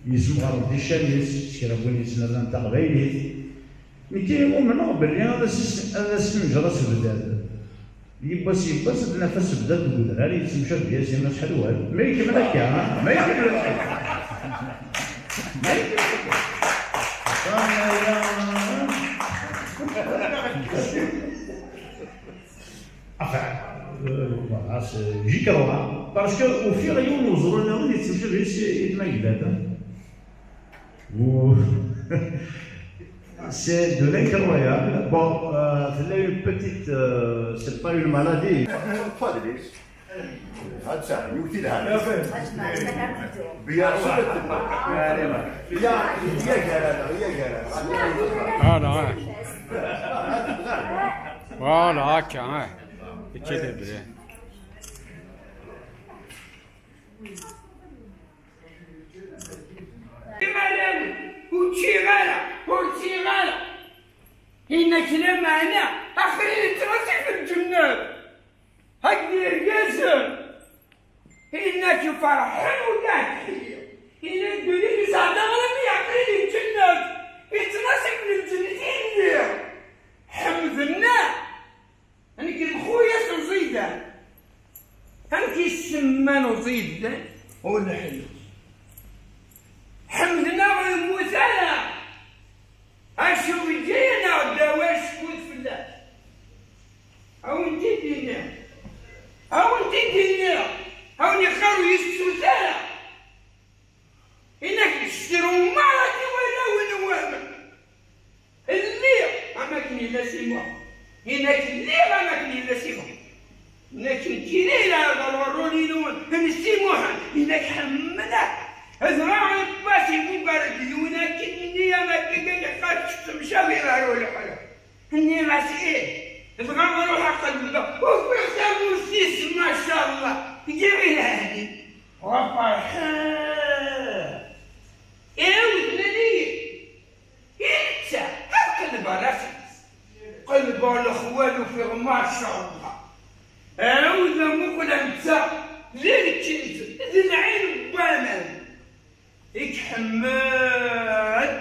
yessemɣaren tican-is, s kra n win yettnadin taqbaylit, nekki umneɣ belli ad as-, ad as-neǧǧer asebdad. Yiwwas, yiwwas, ad naf asebdad deg udrar yettemcabi-as i Mass Ḥelwan. Ma ikemmel akka, ha? Ma ikemmel akka. Ma ikemmel akka. Enfin, euh, voilà, c'est, j'y crois. Parce que ufiɣ yiwen n uẓru nniḍen yettemcabi-as i, i Tmagdat, ha? Ou c'est de l'incroyable. Bon, euh, c'est une petite, euh, c'est pas une maladie. Bien sûr. Voilà, hein. Voilà, هكا، hein. Équilibré. Imarawen, ur ččiɣ ara, ur ččiɣ ara. Inna-k lameɛna, aql-i nettɣasi f lǧennet. Hak d irgazen. Inna-k ferḥen ulac. Inna ddunit yesɛedda ɣer mi aql-i di lǧennet. Yettnaṣi f lǧennet i lliɣ. Ḥemden-aɣ. Nekk d xuya-s uẓidan. Amek i s-semman uẓidan? Ur neḥlu. Ḥemden-aɣ ur yemmut ara. Acu yeǧǧa-yaneɣ-d awal cfut fell-as? A wen-t-id-iniɣ. A wen-t-id-iniɣ. A wen-iqqar ur yessut ara. Inak testrum merra i warraw-nwen. Lliɣ am akken yella Si Muḥ. Inak lliɣ am akken yella Si Muḥ. Nekk nekkini la d rrul-inu n Si Muḥ. Inak ḥemmleɣ. Dɣa iṭṭas ibugar-d yiwen akken-nni am akken iqqar tettemcabi ɣer uleḥlu. Nniɣ-as ih. Dɣa ruḥeɣ qelbeɣ. Ufiɣ tamurt-is, macallah. Giɣ ilahni. Ɣa ferḥeɣ. Iɛawed nnan-iyi. I netta, ad qelbeɣ rras-is. Qelbeɣ lexwal ufiɣ, macallah. Ɛawed amuqel a netta, d lkent, d lɛin n waman. I iḥemmel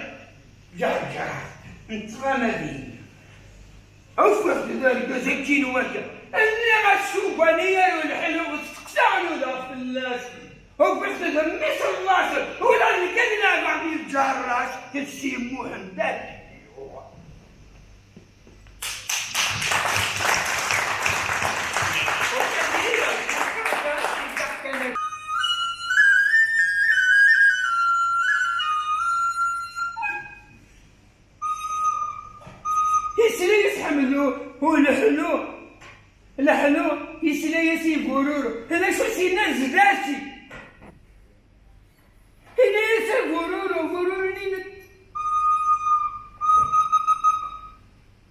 Ǧerǧer n tɣamadin. Ufiɣ-t d argaz akkin wakka. Nniɣ-as s ugani ar ulḥelu, steqsaɣ nudaɣ fell-as. Ufiɣ-t d mmi-s n laṣel, ula d nekk ad leɛbeɣ di lǧerras, d Si Muḥend. Isla-yas Ḥemdu uleḥlu, leḥlu, isla-yas i Bururu. D acu s-yenna zdat-i? Yenna-yas a Bururu, Bururu-nni.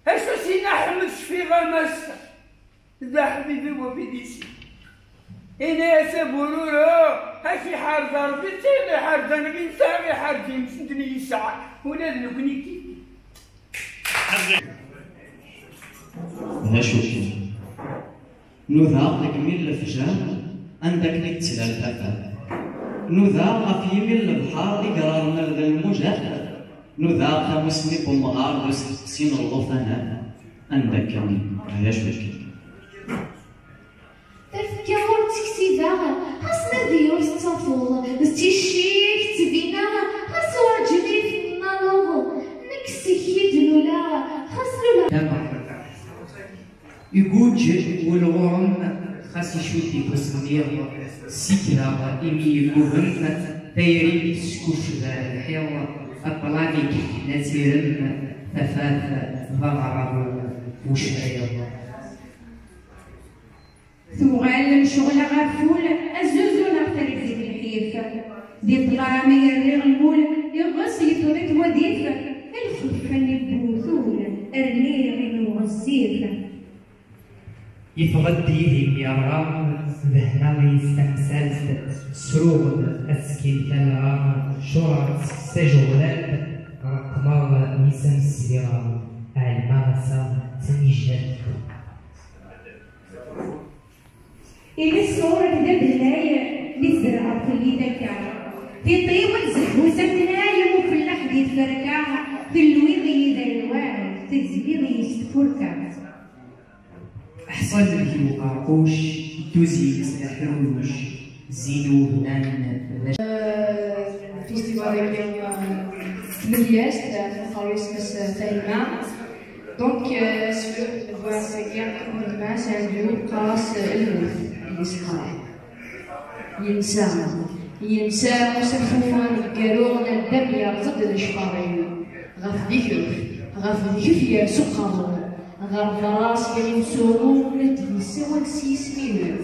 Acu s-yenna Ḥmed, cfiɣ a massa. D aḥbib-iw abidisi. Ini-as a Bururu, ad k-iḥarez Ṛebbi, d tin iḥerzen mi nesɛa iḥerz-im send mi yesɛa, ula d nekni kif. D acu kan. Nudaɣ deg yimi n lefjer, anda akken i d-ttlal tafat. Nudaɣ ɣef yimi n lebḥer, igraɣ nnal d lmujat. Nudaɣ tamusni n umɣar d usteqsi n llufan. Anda akken, d acu kan. Tafekka ur tt-ksibeɣ, ɣas nadi ur tettafeḍ, d ticci i k-ttbineɣ, ɣas urǧin i tennaneḍ, nekk seg-k i d-luleɣ, ɣas luleɣ. Iguǧǧ wul ɣur-m, xas icudd-it usemmiḍ, ssikdeɣ imi yeggugem, tayri teskucba lḥiḍ, ṭṭlam igeḥḥel ad tirem, tafat d aɣerrabu ucbiḍ. Tuɣal lecɣal ɣef wul, azuzu neɣ targit n lḥif. Di ṭṭlam i rriɣ lmul, iɣes yeṭṭeḍ-it wadif, lxef-nni n uwtul, rniɣ inu ɣezzif. Yeffeɣ-d yid-i yerɣa, dehneɣ yis tamsalt, sruɣ-d asekkin talɣa, cureɣ-tt s tajeɣlalt, reqqmeɣ yis am sbiɣa, ɛelmeɣ ass-a d tanijjalt. Iles ɣur-k d abennay, mi tzerɛeḍ fell-i takka. Tiṭ-iw ad zehhu s amnay, am ufellaḥ di tferka, telwiḍ-iyi d alwad, tezliḍ-iyi s tfurka. Ḥṣan deg-i uqerquc, dduz-is d aḥrunuc, zzin webnan d ac- Euh, festival-agi, euh, tmedyazt, euh, teqqar isem-is, euh, Fahima. Donc, euh, asefru n tmedyazt-agi, Fahima Sɛid Lmut, teqqar-as, euh, lmut, i s-qqaren. Yensa, yensa usafu aneggaru n ddam yerẓ-d lecfar-iw. Ɣef dikef, ɣef dikef yers uqerru. Ɣer berra sya imsuru la d-yessawal s yisem-iw.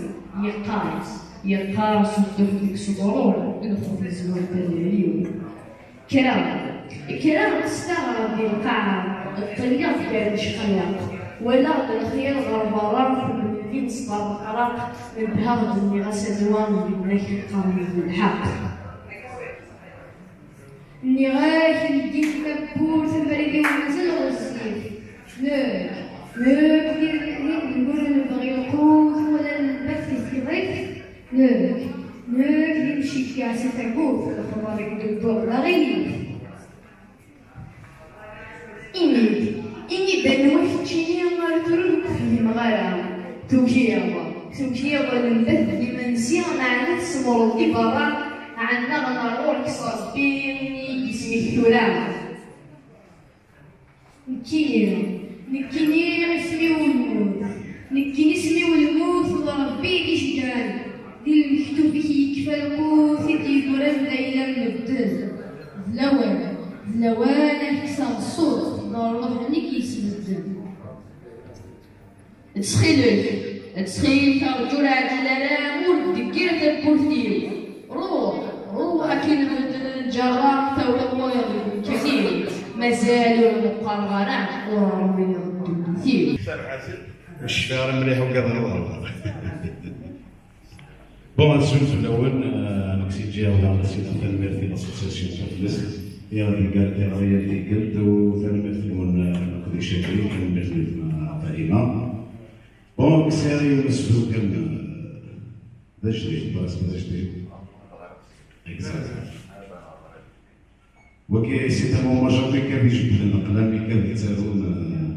Yeqqar, yeqqar s ddef deg-s uɣrur, lxuf yezwar tadriw. Kkreɣ, kkreɣ-d s taɣra di lqaɛa, ṭṭilliɣ-d gar lecqayeq. Walaɣ-d lexyal ɣer berra, Win ṣber leqraq, rebḥeɣ-d, nniɣ-as anwa, yenna-k qqaren-d lḥeqq. Nniɣ-ak, ldin tawwurt, abrid-iw mazal ɣezzif. Nekk, nekk, d, d, d ur nebɣi lqut wala lbert di tgiḍ-ik. Nekk, nekk, d imceggeɛ si tagut, lexbar i d-wwiɣ d aɣilif. Ini-d, ini-d anwa keččini ara tureḍ ur k-fhimeɣ ara. Tugiḍ, tugiḍ lemdet d imensi, meɛna tsemreḍ di berra, ɛennaɣ neɣ ɣur-k s Rebbi i yisem-ik tura. Nekkini, nekkini isem-iw lmut, nekkini isem-iw lmut, d Rebbi i d-iceggɛen, di lmektub-ik yekfa lqut i d-yeggran d ayla n medden. D lawan, d lawan ad k-kkseɣ ṣṣut, d rrwaḥ-nni i k-yesbedden. Ttxil-k, ttxil-k, rǧu ur ɛǧil ara, ur d-deggir tawwurt-iw. Ruḥ, ruḥ akin medden nǧerra, tawiḍ wayeḍ deg umkan-iw. Mazal ur neqqar ara, ur rwiɣ ddunit-iw. Cfiɣ ara mliḥ ugadeɣ ḍerbeɣ. Bon, azul fell-awen, eh, nekk si ǧiha-w daɣen, tanemmirt i l'association Taflest, i aɣ-d-teggar tiɣri n tikkelt, u tanemmirt-nwen, eh, akked icakri, tanemmirt-nwen, eh, Farima. Bon, nekk sɛiɣ yiwen n usefru kan, eh, d ajdid, presque d ajdid. Exact. Wagi, c'est un hommage à Kabij Bden, aql-am i Kabij Tarun, eh,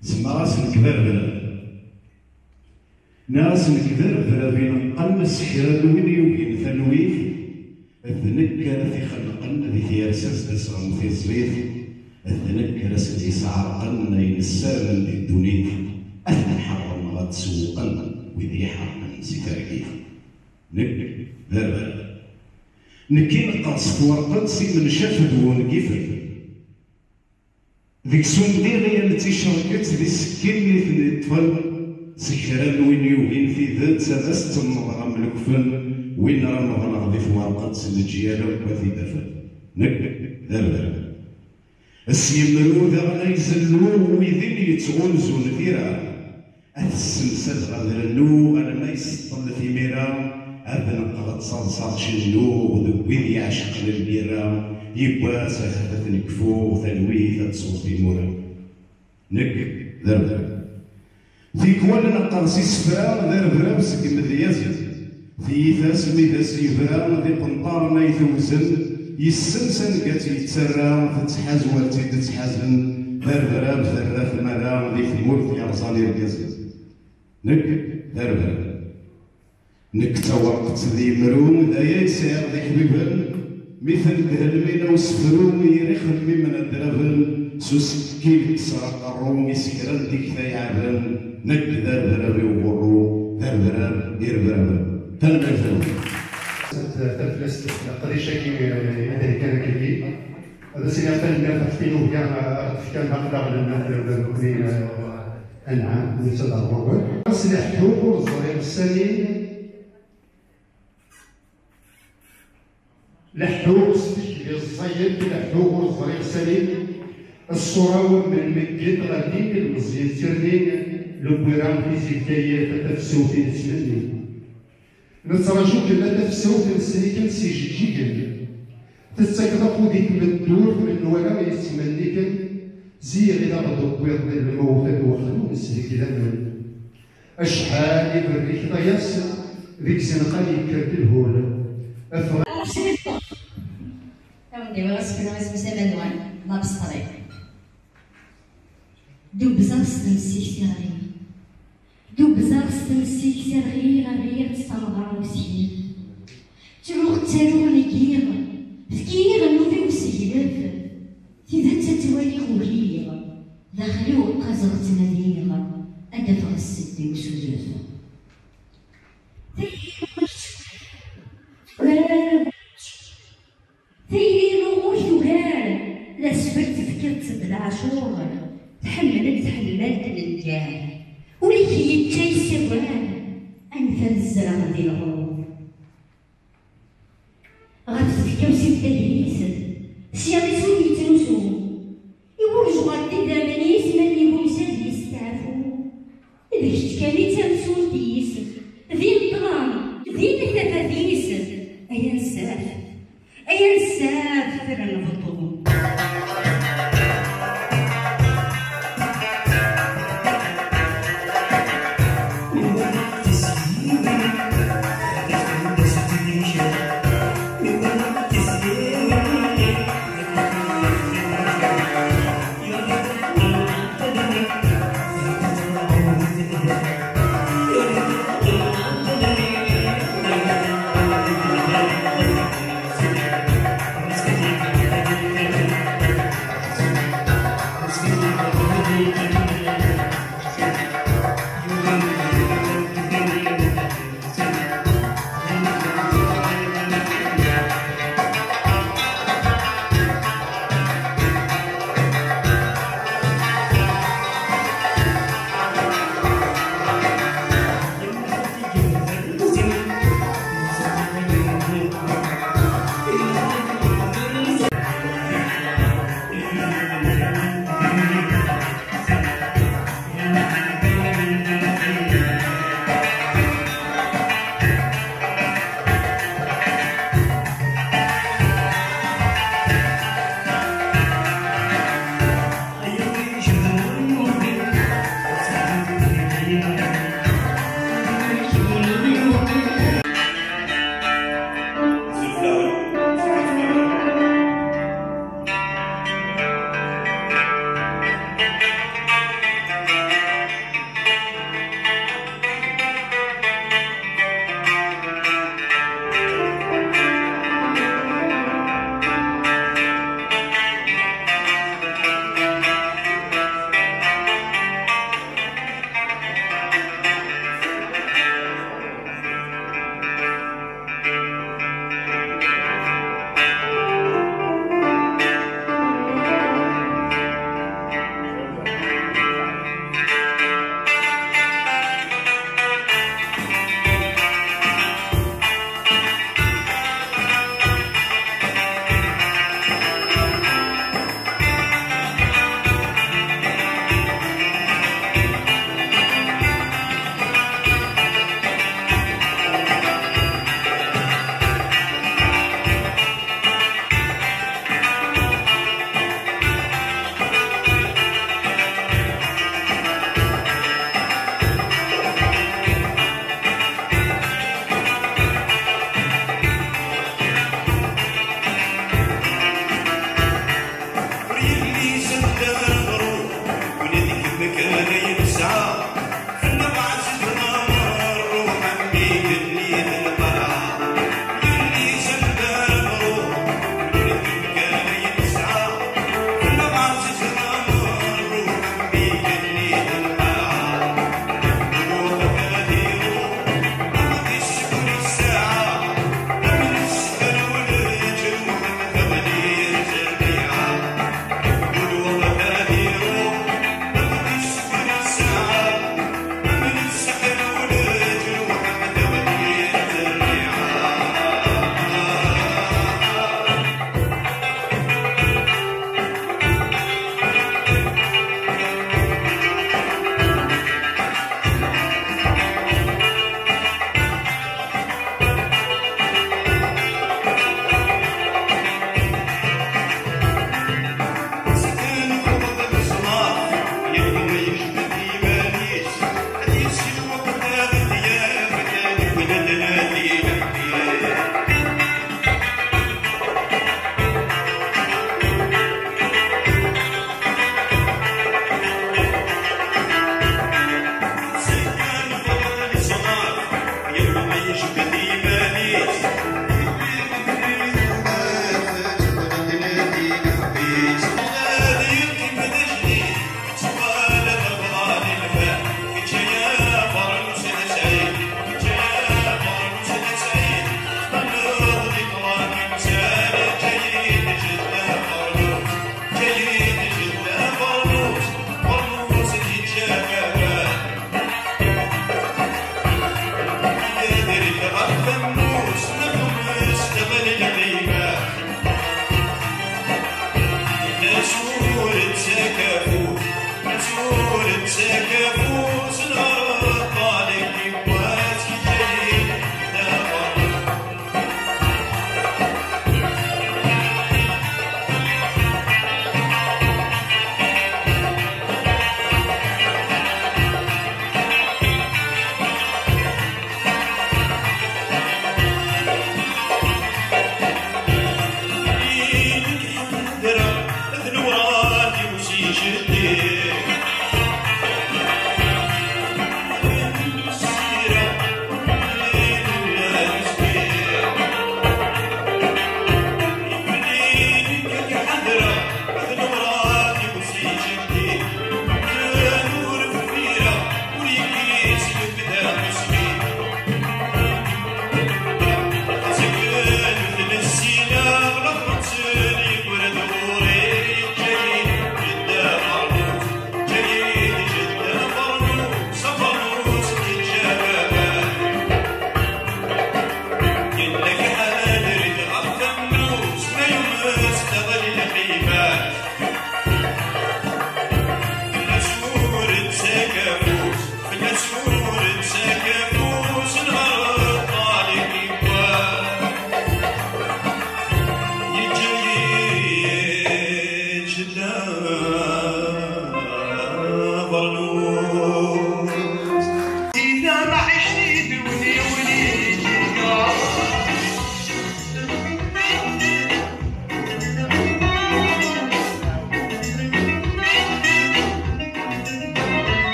semmaɣ-as nekk d arbrab. Nniɣ-as nekk d arbrab ineqqen s kra n win yugin talwit, d nekk ara t-ixelqen di tyersa s d-asɣen tiẓẓit, d nekk ara sen-yesɛerqen ayen ssarmen di ddunit, ad ten-ḥerren neɣ ad t-sewwqen wid iḥerqen si targit. Nekk d arbrab. Nekk ineqqeḍ s twerqet s imencaf d wungifen. Deg-s undiɣ yal d ticerket d isekkin i ten-iṭṭfen, s kra n win yugin tidet ad as-ttemmḍeɣ am lekfen, win ara meḍleɣ di twerqet s leǧyal akk ad t-id-afen. Nekk d arbrab. S yemru daɣen ay zelluɣ widen yettɣunzun tira. Ad t-ssemsadeɣ ad rennuɣ alma yesseṭṭel timira, ad neqqeɣ d taḍsa tcennuɣ deg wid iɛecqen lbira, yiwwas ahat ad ten-kfuɣ talwit ad tesweḍ timura. Nekk d arbrab. Tikwal neqqeɣ s isefra d arbrab seg imedyazen. Tiyita asmi d as-yebra, d iqenṭaren ay tewzen, yessens anga tt-yettarra, tettḥaz war tt-id-ttḥazen, d arbrab terra tmara di tmurt yerẓan irgazen. Nekk d arbrab. Nekk d tawerqet d yemru, d aya i sɛiɣ d iḥbiben, mi tendeh lmina usefru, yir ixemmimen ad draben, s usekkil kkseɣ aqerru, isekran tikta yeɛben, nekk d arbrab i uɣurru, d arbrab i rebraben. Tanemmirt-nwen. Taflest, leqdic-agi, eh, i d-heggan akkagi. Ad as-iniɣ tanemmirt ɣef tinubga, eh, ara d-tefkan aql-aɣ lnafir d nekni, eh, anɛam, netta d ṛṛuḥ. Ass leḥḥuɣ ur ẓriɣ sani. Leḥḥuɣ s tikli ẓẓayet, leḥḥuɣ ur ẓriɣ sani. Ṣṣura-w am lmegged ɣer din ilmeẓyen tirni, lewwira tizi Bgayet a tafsut i nettmenni. Nettraǧu kella tafsut, nessen-ikem s ijeǧǧigen. Tettakeḍ afud i tmeddurt, menwala yettmenni-kem. Ziɣ i d aɣ-d-tewwiḍ di lmewt ad wexlu nesdeg laman. Acḥal i berrikeḍ ay ass deg izenqan yekker-d lhul. Afeɣ- Awen-d-awiɣ asefru isem-is Amanwan, labesṭri. Dubzeɣ s temsikt iɣli. Dubzeɣ s temsikt iɣli, rriɣ-tt tamɣar n usekyef. Ttruɣ, ttaruɣ, ngiɣ. Fkiɣ nnub-iw useglef. Tidet ad twaliɣ uhiyeɣ. Daxel-iw qqazeɣ, ttnadiɣ. Ad d-afeɣ ssedd-iw s udef. Tayri n ɣur-k tugar, d asfel tefkiḍ-tt d leɛcur, tḥemmel-d tḥemmalt n nnger, ul-ik yečča yessagar, anef ad zzreɣ di lɣur. Ɣef tfekka-w sib taglit, sya d isem yettnusu. Iwurec ɣer idammen-is, ma d yiwumsa d yesteɛfu. D kečč kan Di tamsut-is, di ṭṭlam, di tafat-is, ay ansaf, ay ansaf, fren beṭṭu.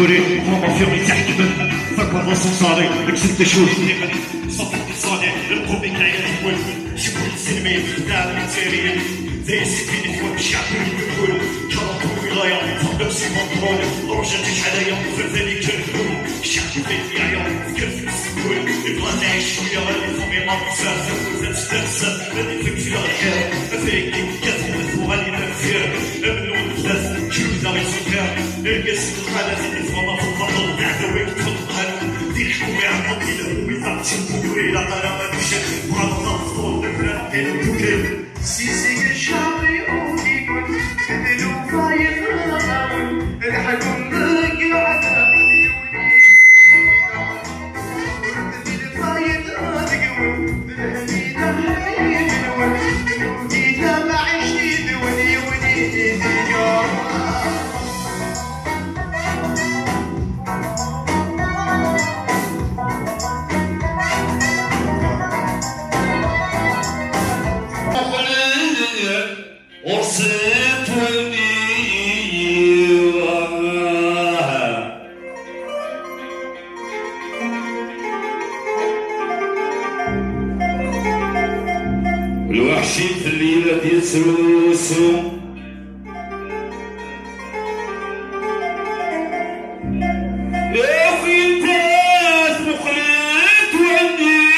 Uri, ɣur-m afyur yettḥekmen, fakk waḍu s uṣari, deg-sen tacuyt n iɣen, ṣafit iṣali, lqum i yeɛyan tewwel, cewwel iselmi, dɛan ittiriyen, d ayes i d-initwan, ccɛeb ur iwekkel, karuṭ ur wilaya, txeddem si contrôle, ṛuja ǧiǧ ɛlaya, ferdan ikker lḥul, ccɛeb d ayen yeɛya, tekker deg-s tewwel, ibɣa ad nɛic cwiya, ad ifhem iman-nsen, tawwurt ad tedderser, ad ifek fell-aɣ lḥir, afayeg i yekkat, ad tuɣal i deffir, amnun d dat, ǧǧud daɣ isufir, irgazen Ala tin iffɣen ɣef lbaṭel, d aɛdaw i yeṭṭfen lqanun, d iḥekkum iɛemmeḍ i lehhu, iḍeɛf timguri, ilaq ala ad ucen, bɣan ad ṭṭfen, d afran qqin ddukklen. Si zik ccɛeb yuɣ-iken, d tlufa yeɣrawen, lḥakum deg iɛdawen, yiwen yecfa, ur tezil fayda deg-wen, d lehni d aḥbib-nwen, lmut i tamaɛict yid-wen, yiwen i d-iga. Lweḥc-im fell-i la d-yettrusu. Akk yemma-s muqlet wallen-im.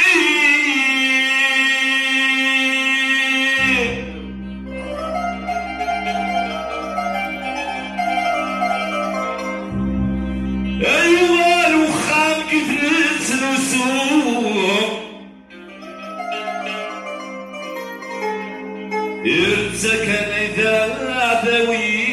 Ay uɣal uxxam deg i tettnusu. Iretta kan ay d aɛdaw-iw.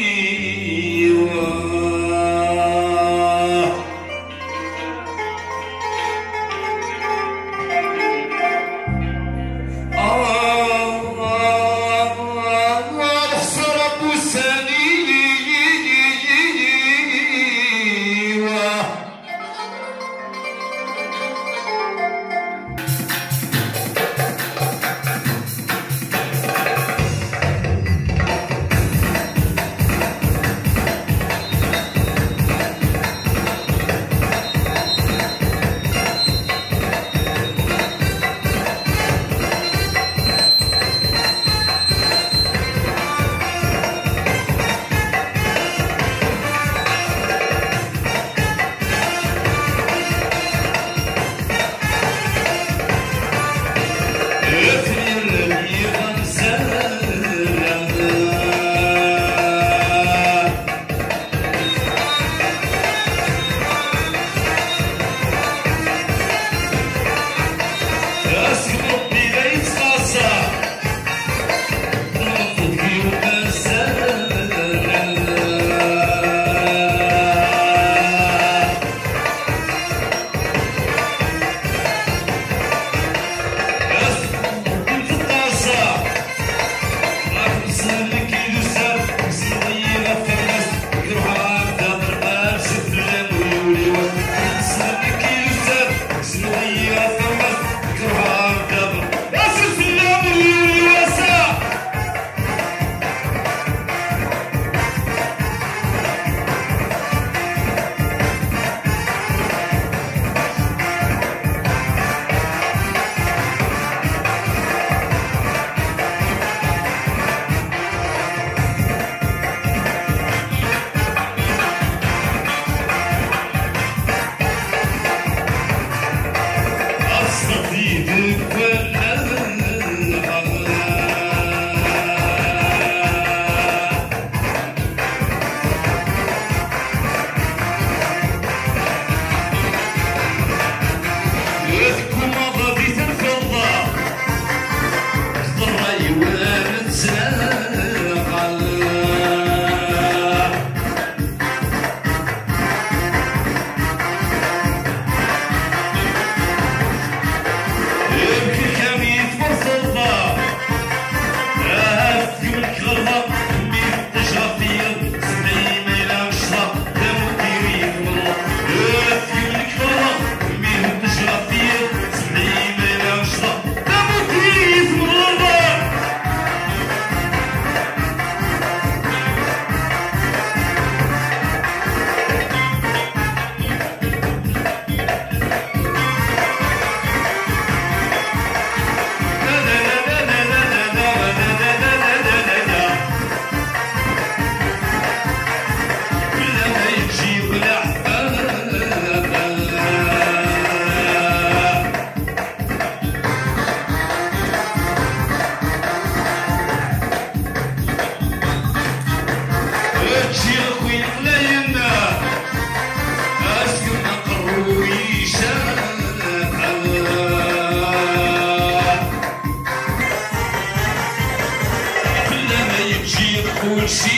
Kulci.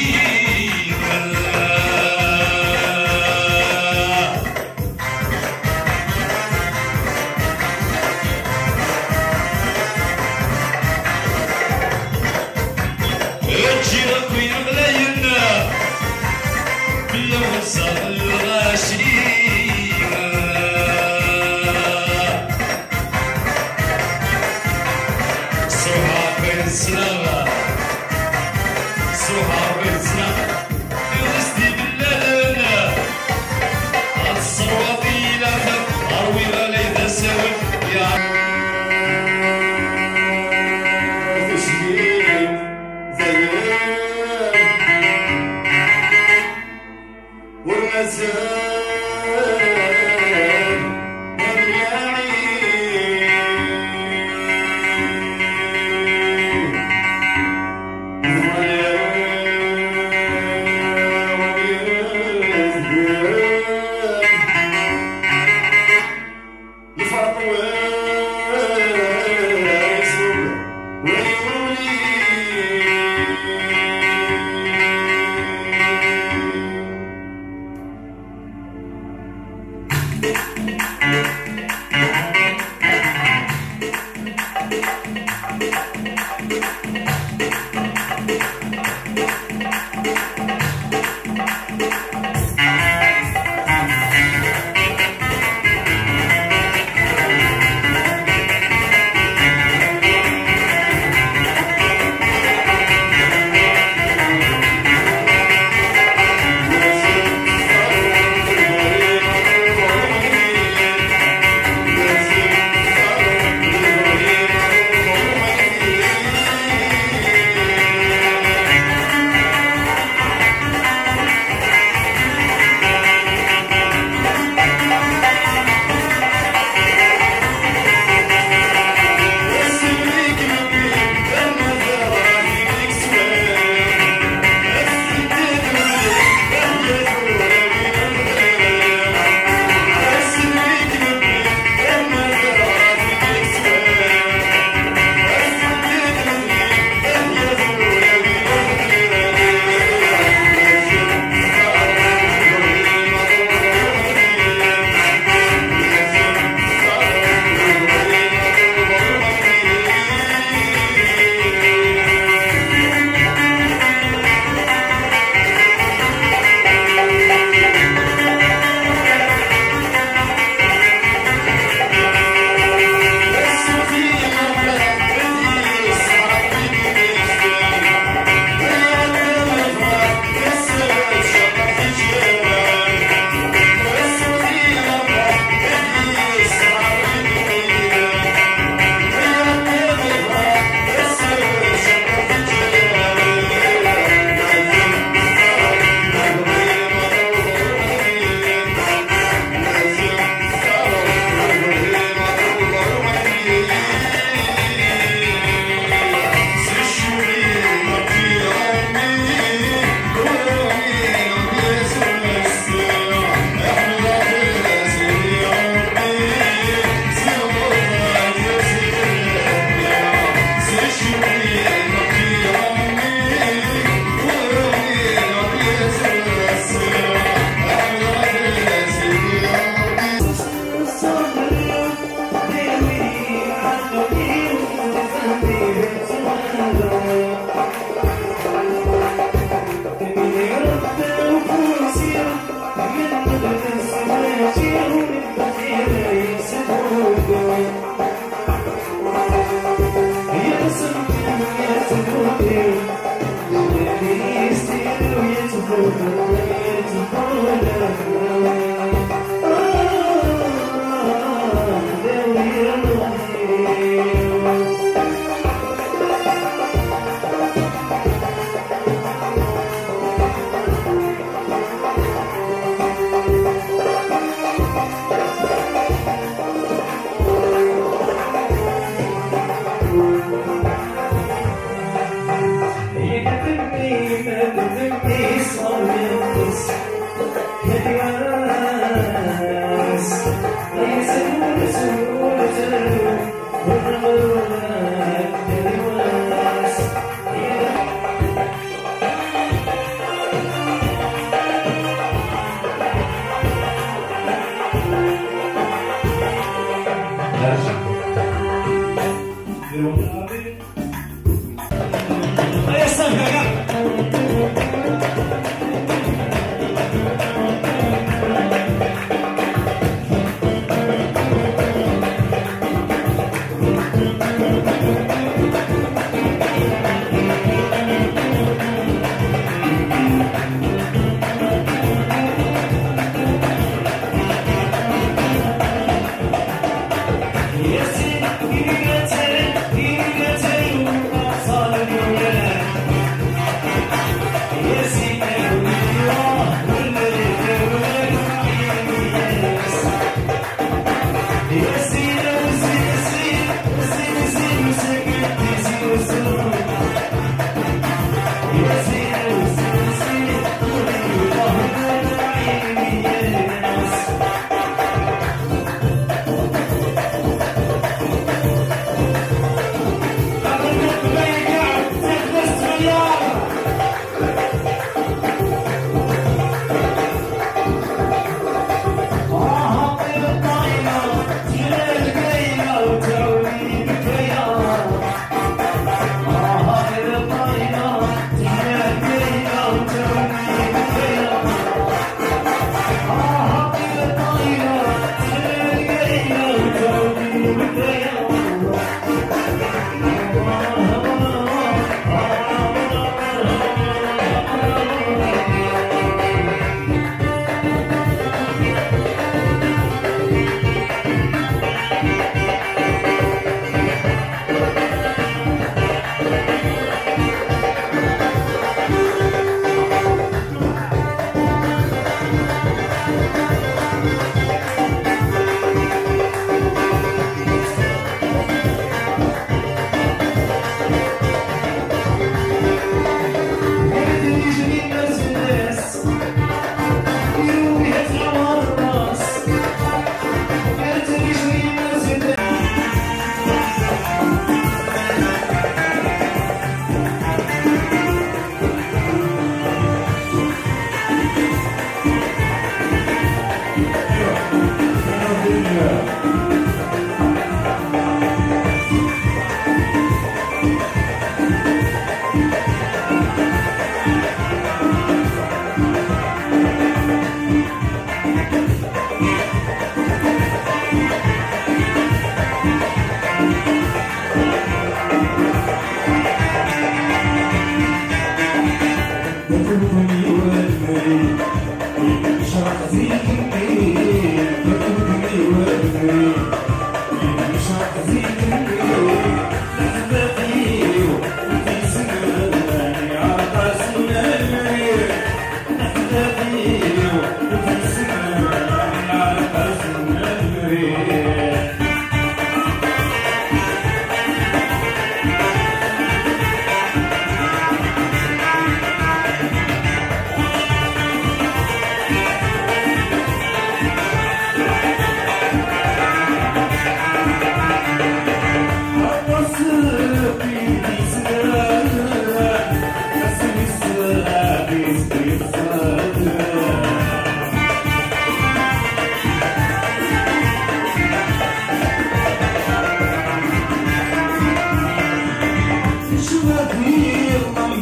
Ǧǧiɣ akk imeɣlayen fell-awen sseɣ lɣaci. Ṣuḥeɣ ayen ssneɣ, ṣuḥeɣ ayen ssneɣ. Iḍes d ibellalen, ad tesserwaḍ i yilaxer, ṛwiɣ alay d asawen, ya. Tejmilt dayen. Ur mazal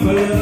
Yes,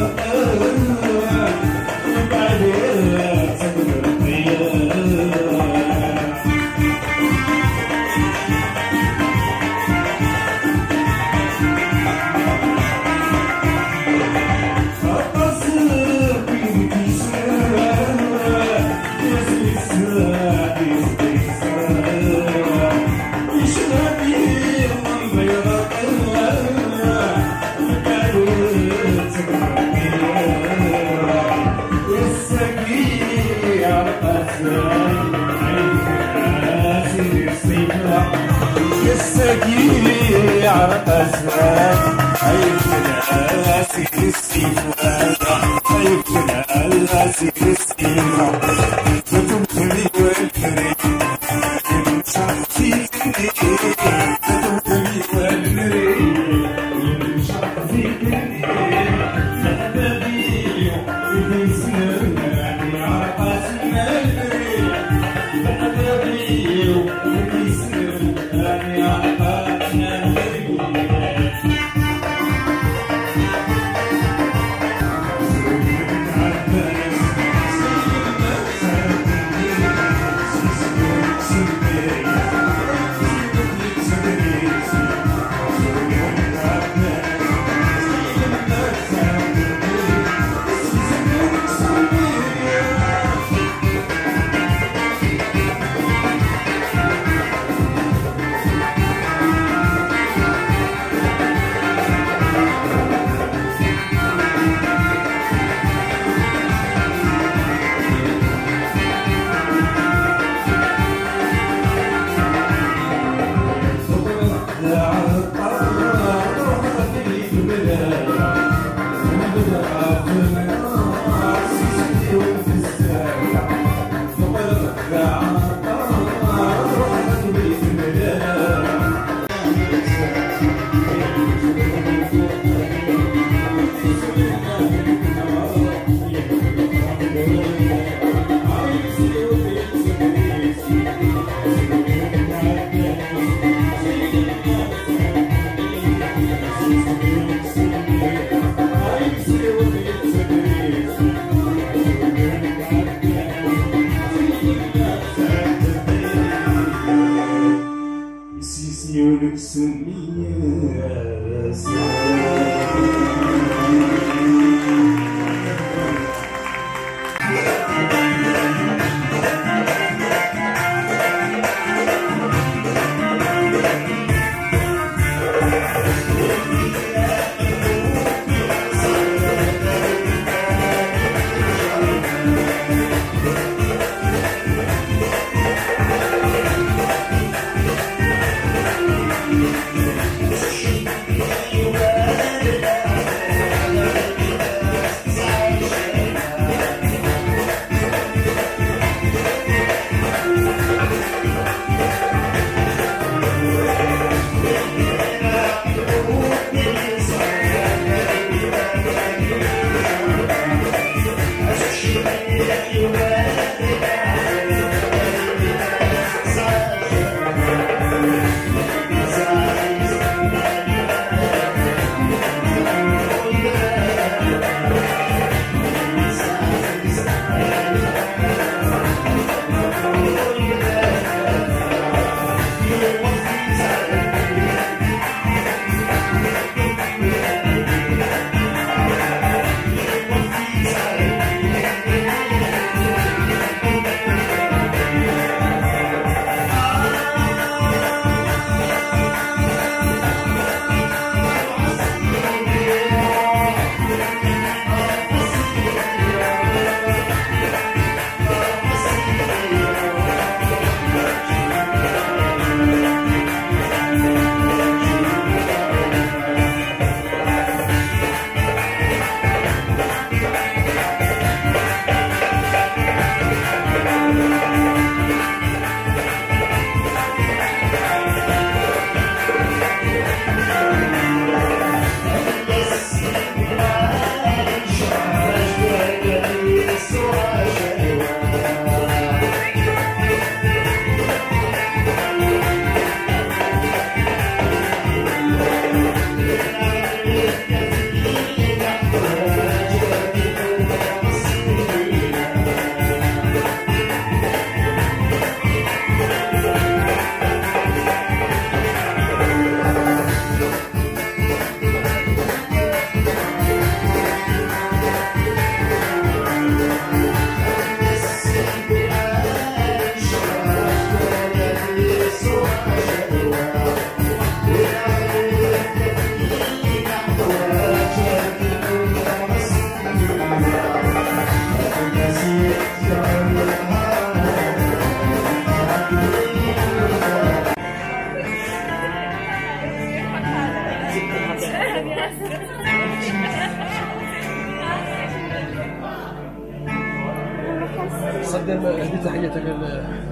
هذه تحية لل-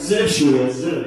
Zreb cwiya, zreb.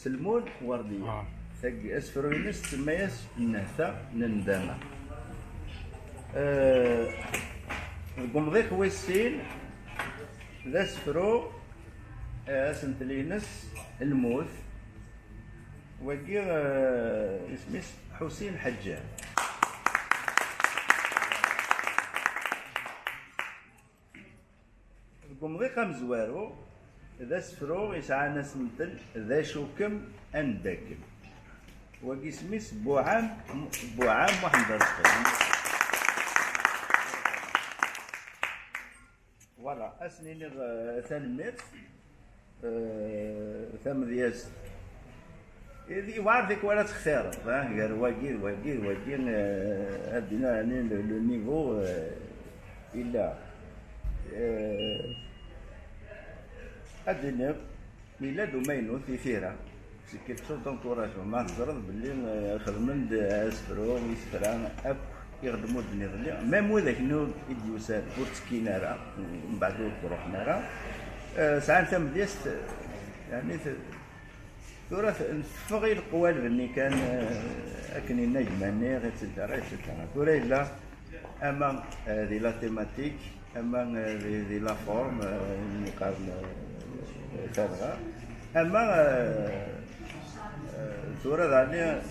Selmun Wardiya. Ah. Tagi, asefru-ines tsemma-yas Nnehta n Ndama. Eh, deg umḍiq wis sin, d asefru, eh, asentel-ines, lmut. Wagi, eh, isem-is Ḥusin Ḥeǧǧa. Deg umḍiq amezwaru, d asefru yesɛan asentel d acu-kem anda-kem. Wagi isem-is Buɛam, Buɛam Muḥend Arezqi. Voilà, ad sen-iniɣ, eh, tanemmirt, eh, tamedyazt. Iwɛer tikwal ad textireḍ, ah, gar wagi d wagi d wagi, eh, ad d-iniɣ, yani, le, le niveau, eh, yella. Eh, ad d-iniɣ, yella-d umaynut i tira. C'est quelque chose d'encourageant. Ma teẓriḍ belli, eh, xedmen-d asefru, isefra akk i ɣ-d-mudden iḍelli, même widak-nni i d-yusan ur ttekkin ara, mbeɛd ur d-ruḥen ara, eh, sɛan tamedyazt, eh, yani, t-, tura t-, teffeɣ i leqwaleb-nni kan, eh, akken yenna gma-nni, et cetera, et cetera. Tura yella ama, eh, di la thématique, ama, eh, di, di la forme, eh, ayen yeqqaren, eh, talɣa, ama, eh, eh, tura daɣen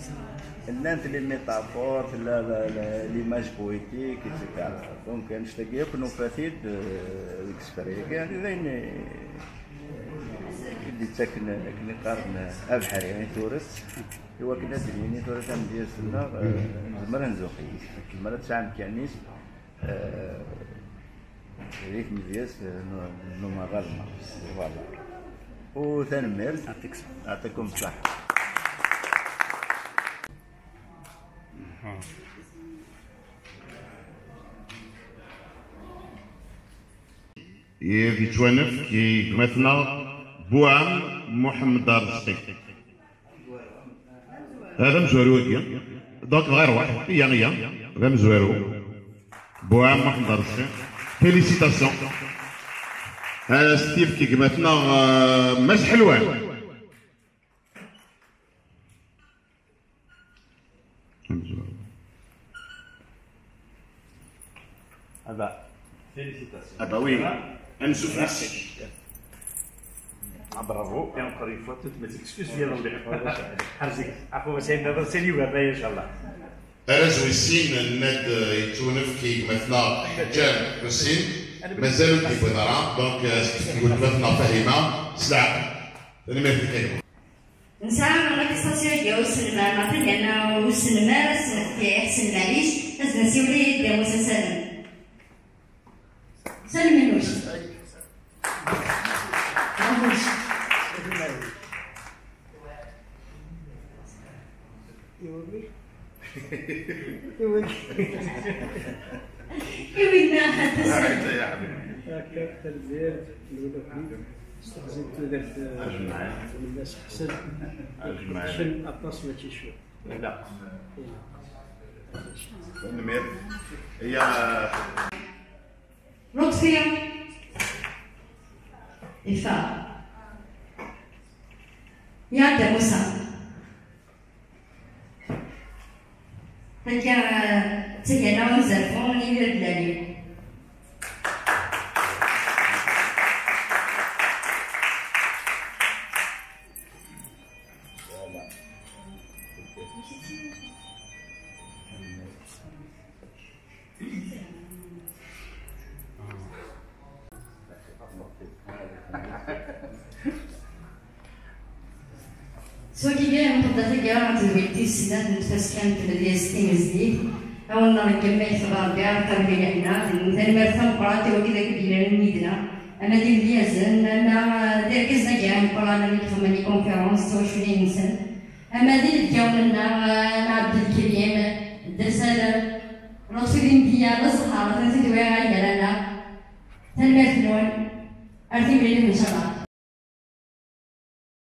llant les métaphores, tella la, la, l'image poétique, et cetera. Donc, annect-agi akk nufa-t-id, eh, deg isefra-agi, d ayen i d-yettaken, akken i qqaren, abeḥri i turet, i wakken ad d-yini tura tamedyazt-nneɣ, eh, nezmer ad nzuxx yis. Nezmer ad tesɛu amkan-is, eh, di tmedyazt, eh, n, n umaḍal-nneɣ. Voilà. U tanemmirt. Yɛṭikum ṣṣeḥḥa. Yettwanefk i gma-tneɣ Buɛam Muḥemmed Arezqi. D amezwaru-agi. Donc, dɣa iruḥ. Iya, iya. D amezwaru. Buɛam Muḥemmed Arezqi. Félicitations. Ad as-t-yefk i gma-tneɣ, eh, Mass Ḥelwan. Amezwaru. Ah bah, félicitations. Ah bah oui, un souffle. Ah, bravo. Et encore une fois, toutes mes excuses viennent de Harzik. Afu, c'est une bonne série, ouais, ben, Inch'Allah. Arraz wis sin, nna-d, eh, yettwanefk i gma-tneɣ Ǧam Ḥusin, mazal ur d-yewwiḍ ara, donc, eh, s-, i weltma-tneɣ Fahima, s leɛqel. Tanemmirt-ik a gma. Nesɛa l'attestation-agi uselmad, neɣ tagana uselmad, ass n lftiḥ, s lmalic, ad s-nsiwel i Dda Musa Salem. Salem Mennuc. Mennuc. Iwumi? Iwumi? Iwumi? Hekka, tanemmirt, lwelha. Steqsi-d tudert, eh, Ajmaɛin. Lwennas Ḥsen. Ajmaɛin. Keččen aṭas mačči cwiṭ. Ilaq. Ilaq. Tanemmirt. Ya. Lutfi. Ifa. Ya Dda Musa. Tagi, eh, d tagana n uzerfu n Yir Dlali. S wagi kan, newweḍ-d ɣer taggara n tedwilt tis snat n tfaska n tmedyazt timezdit. Awen-nreggem ma yekteb Rebbi, ara qqaren di lehna, tanemmirt tameqqrant i wid akk i d-yellan yid-neɣ, ama d imelyazen, ama, eh, d irgazen-agi imeqqranen i ixedmen les conférences d twaculin-nsen, ama d inebgawen-nneɣ, eh, Ɛebdelkrim, Dda Salem, Lutfi d Imedya, d Zzher, atan tidwi ɣer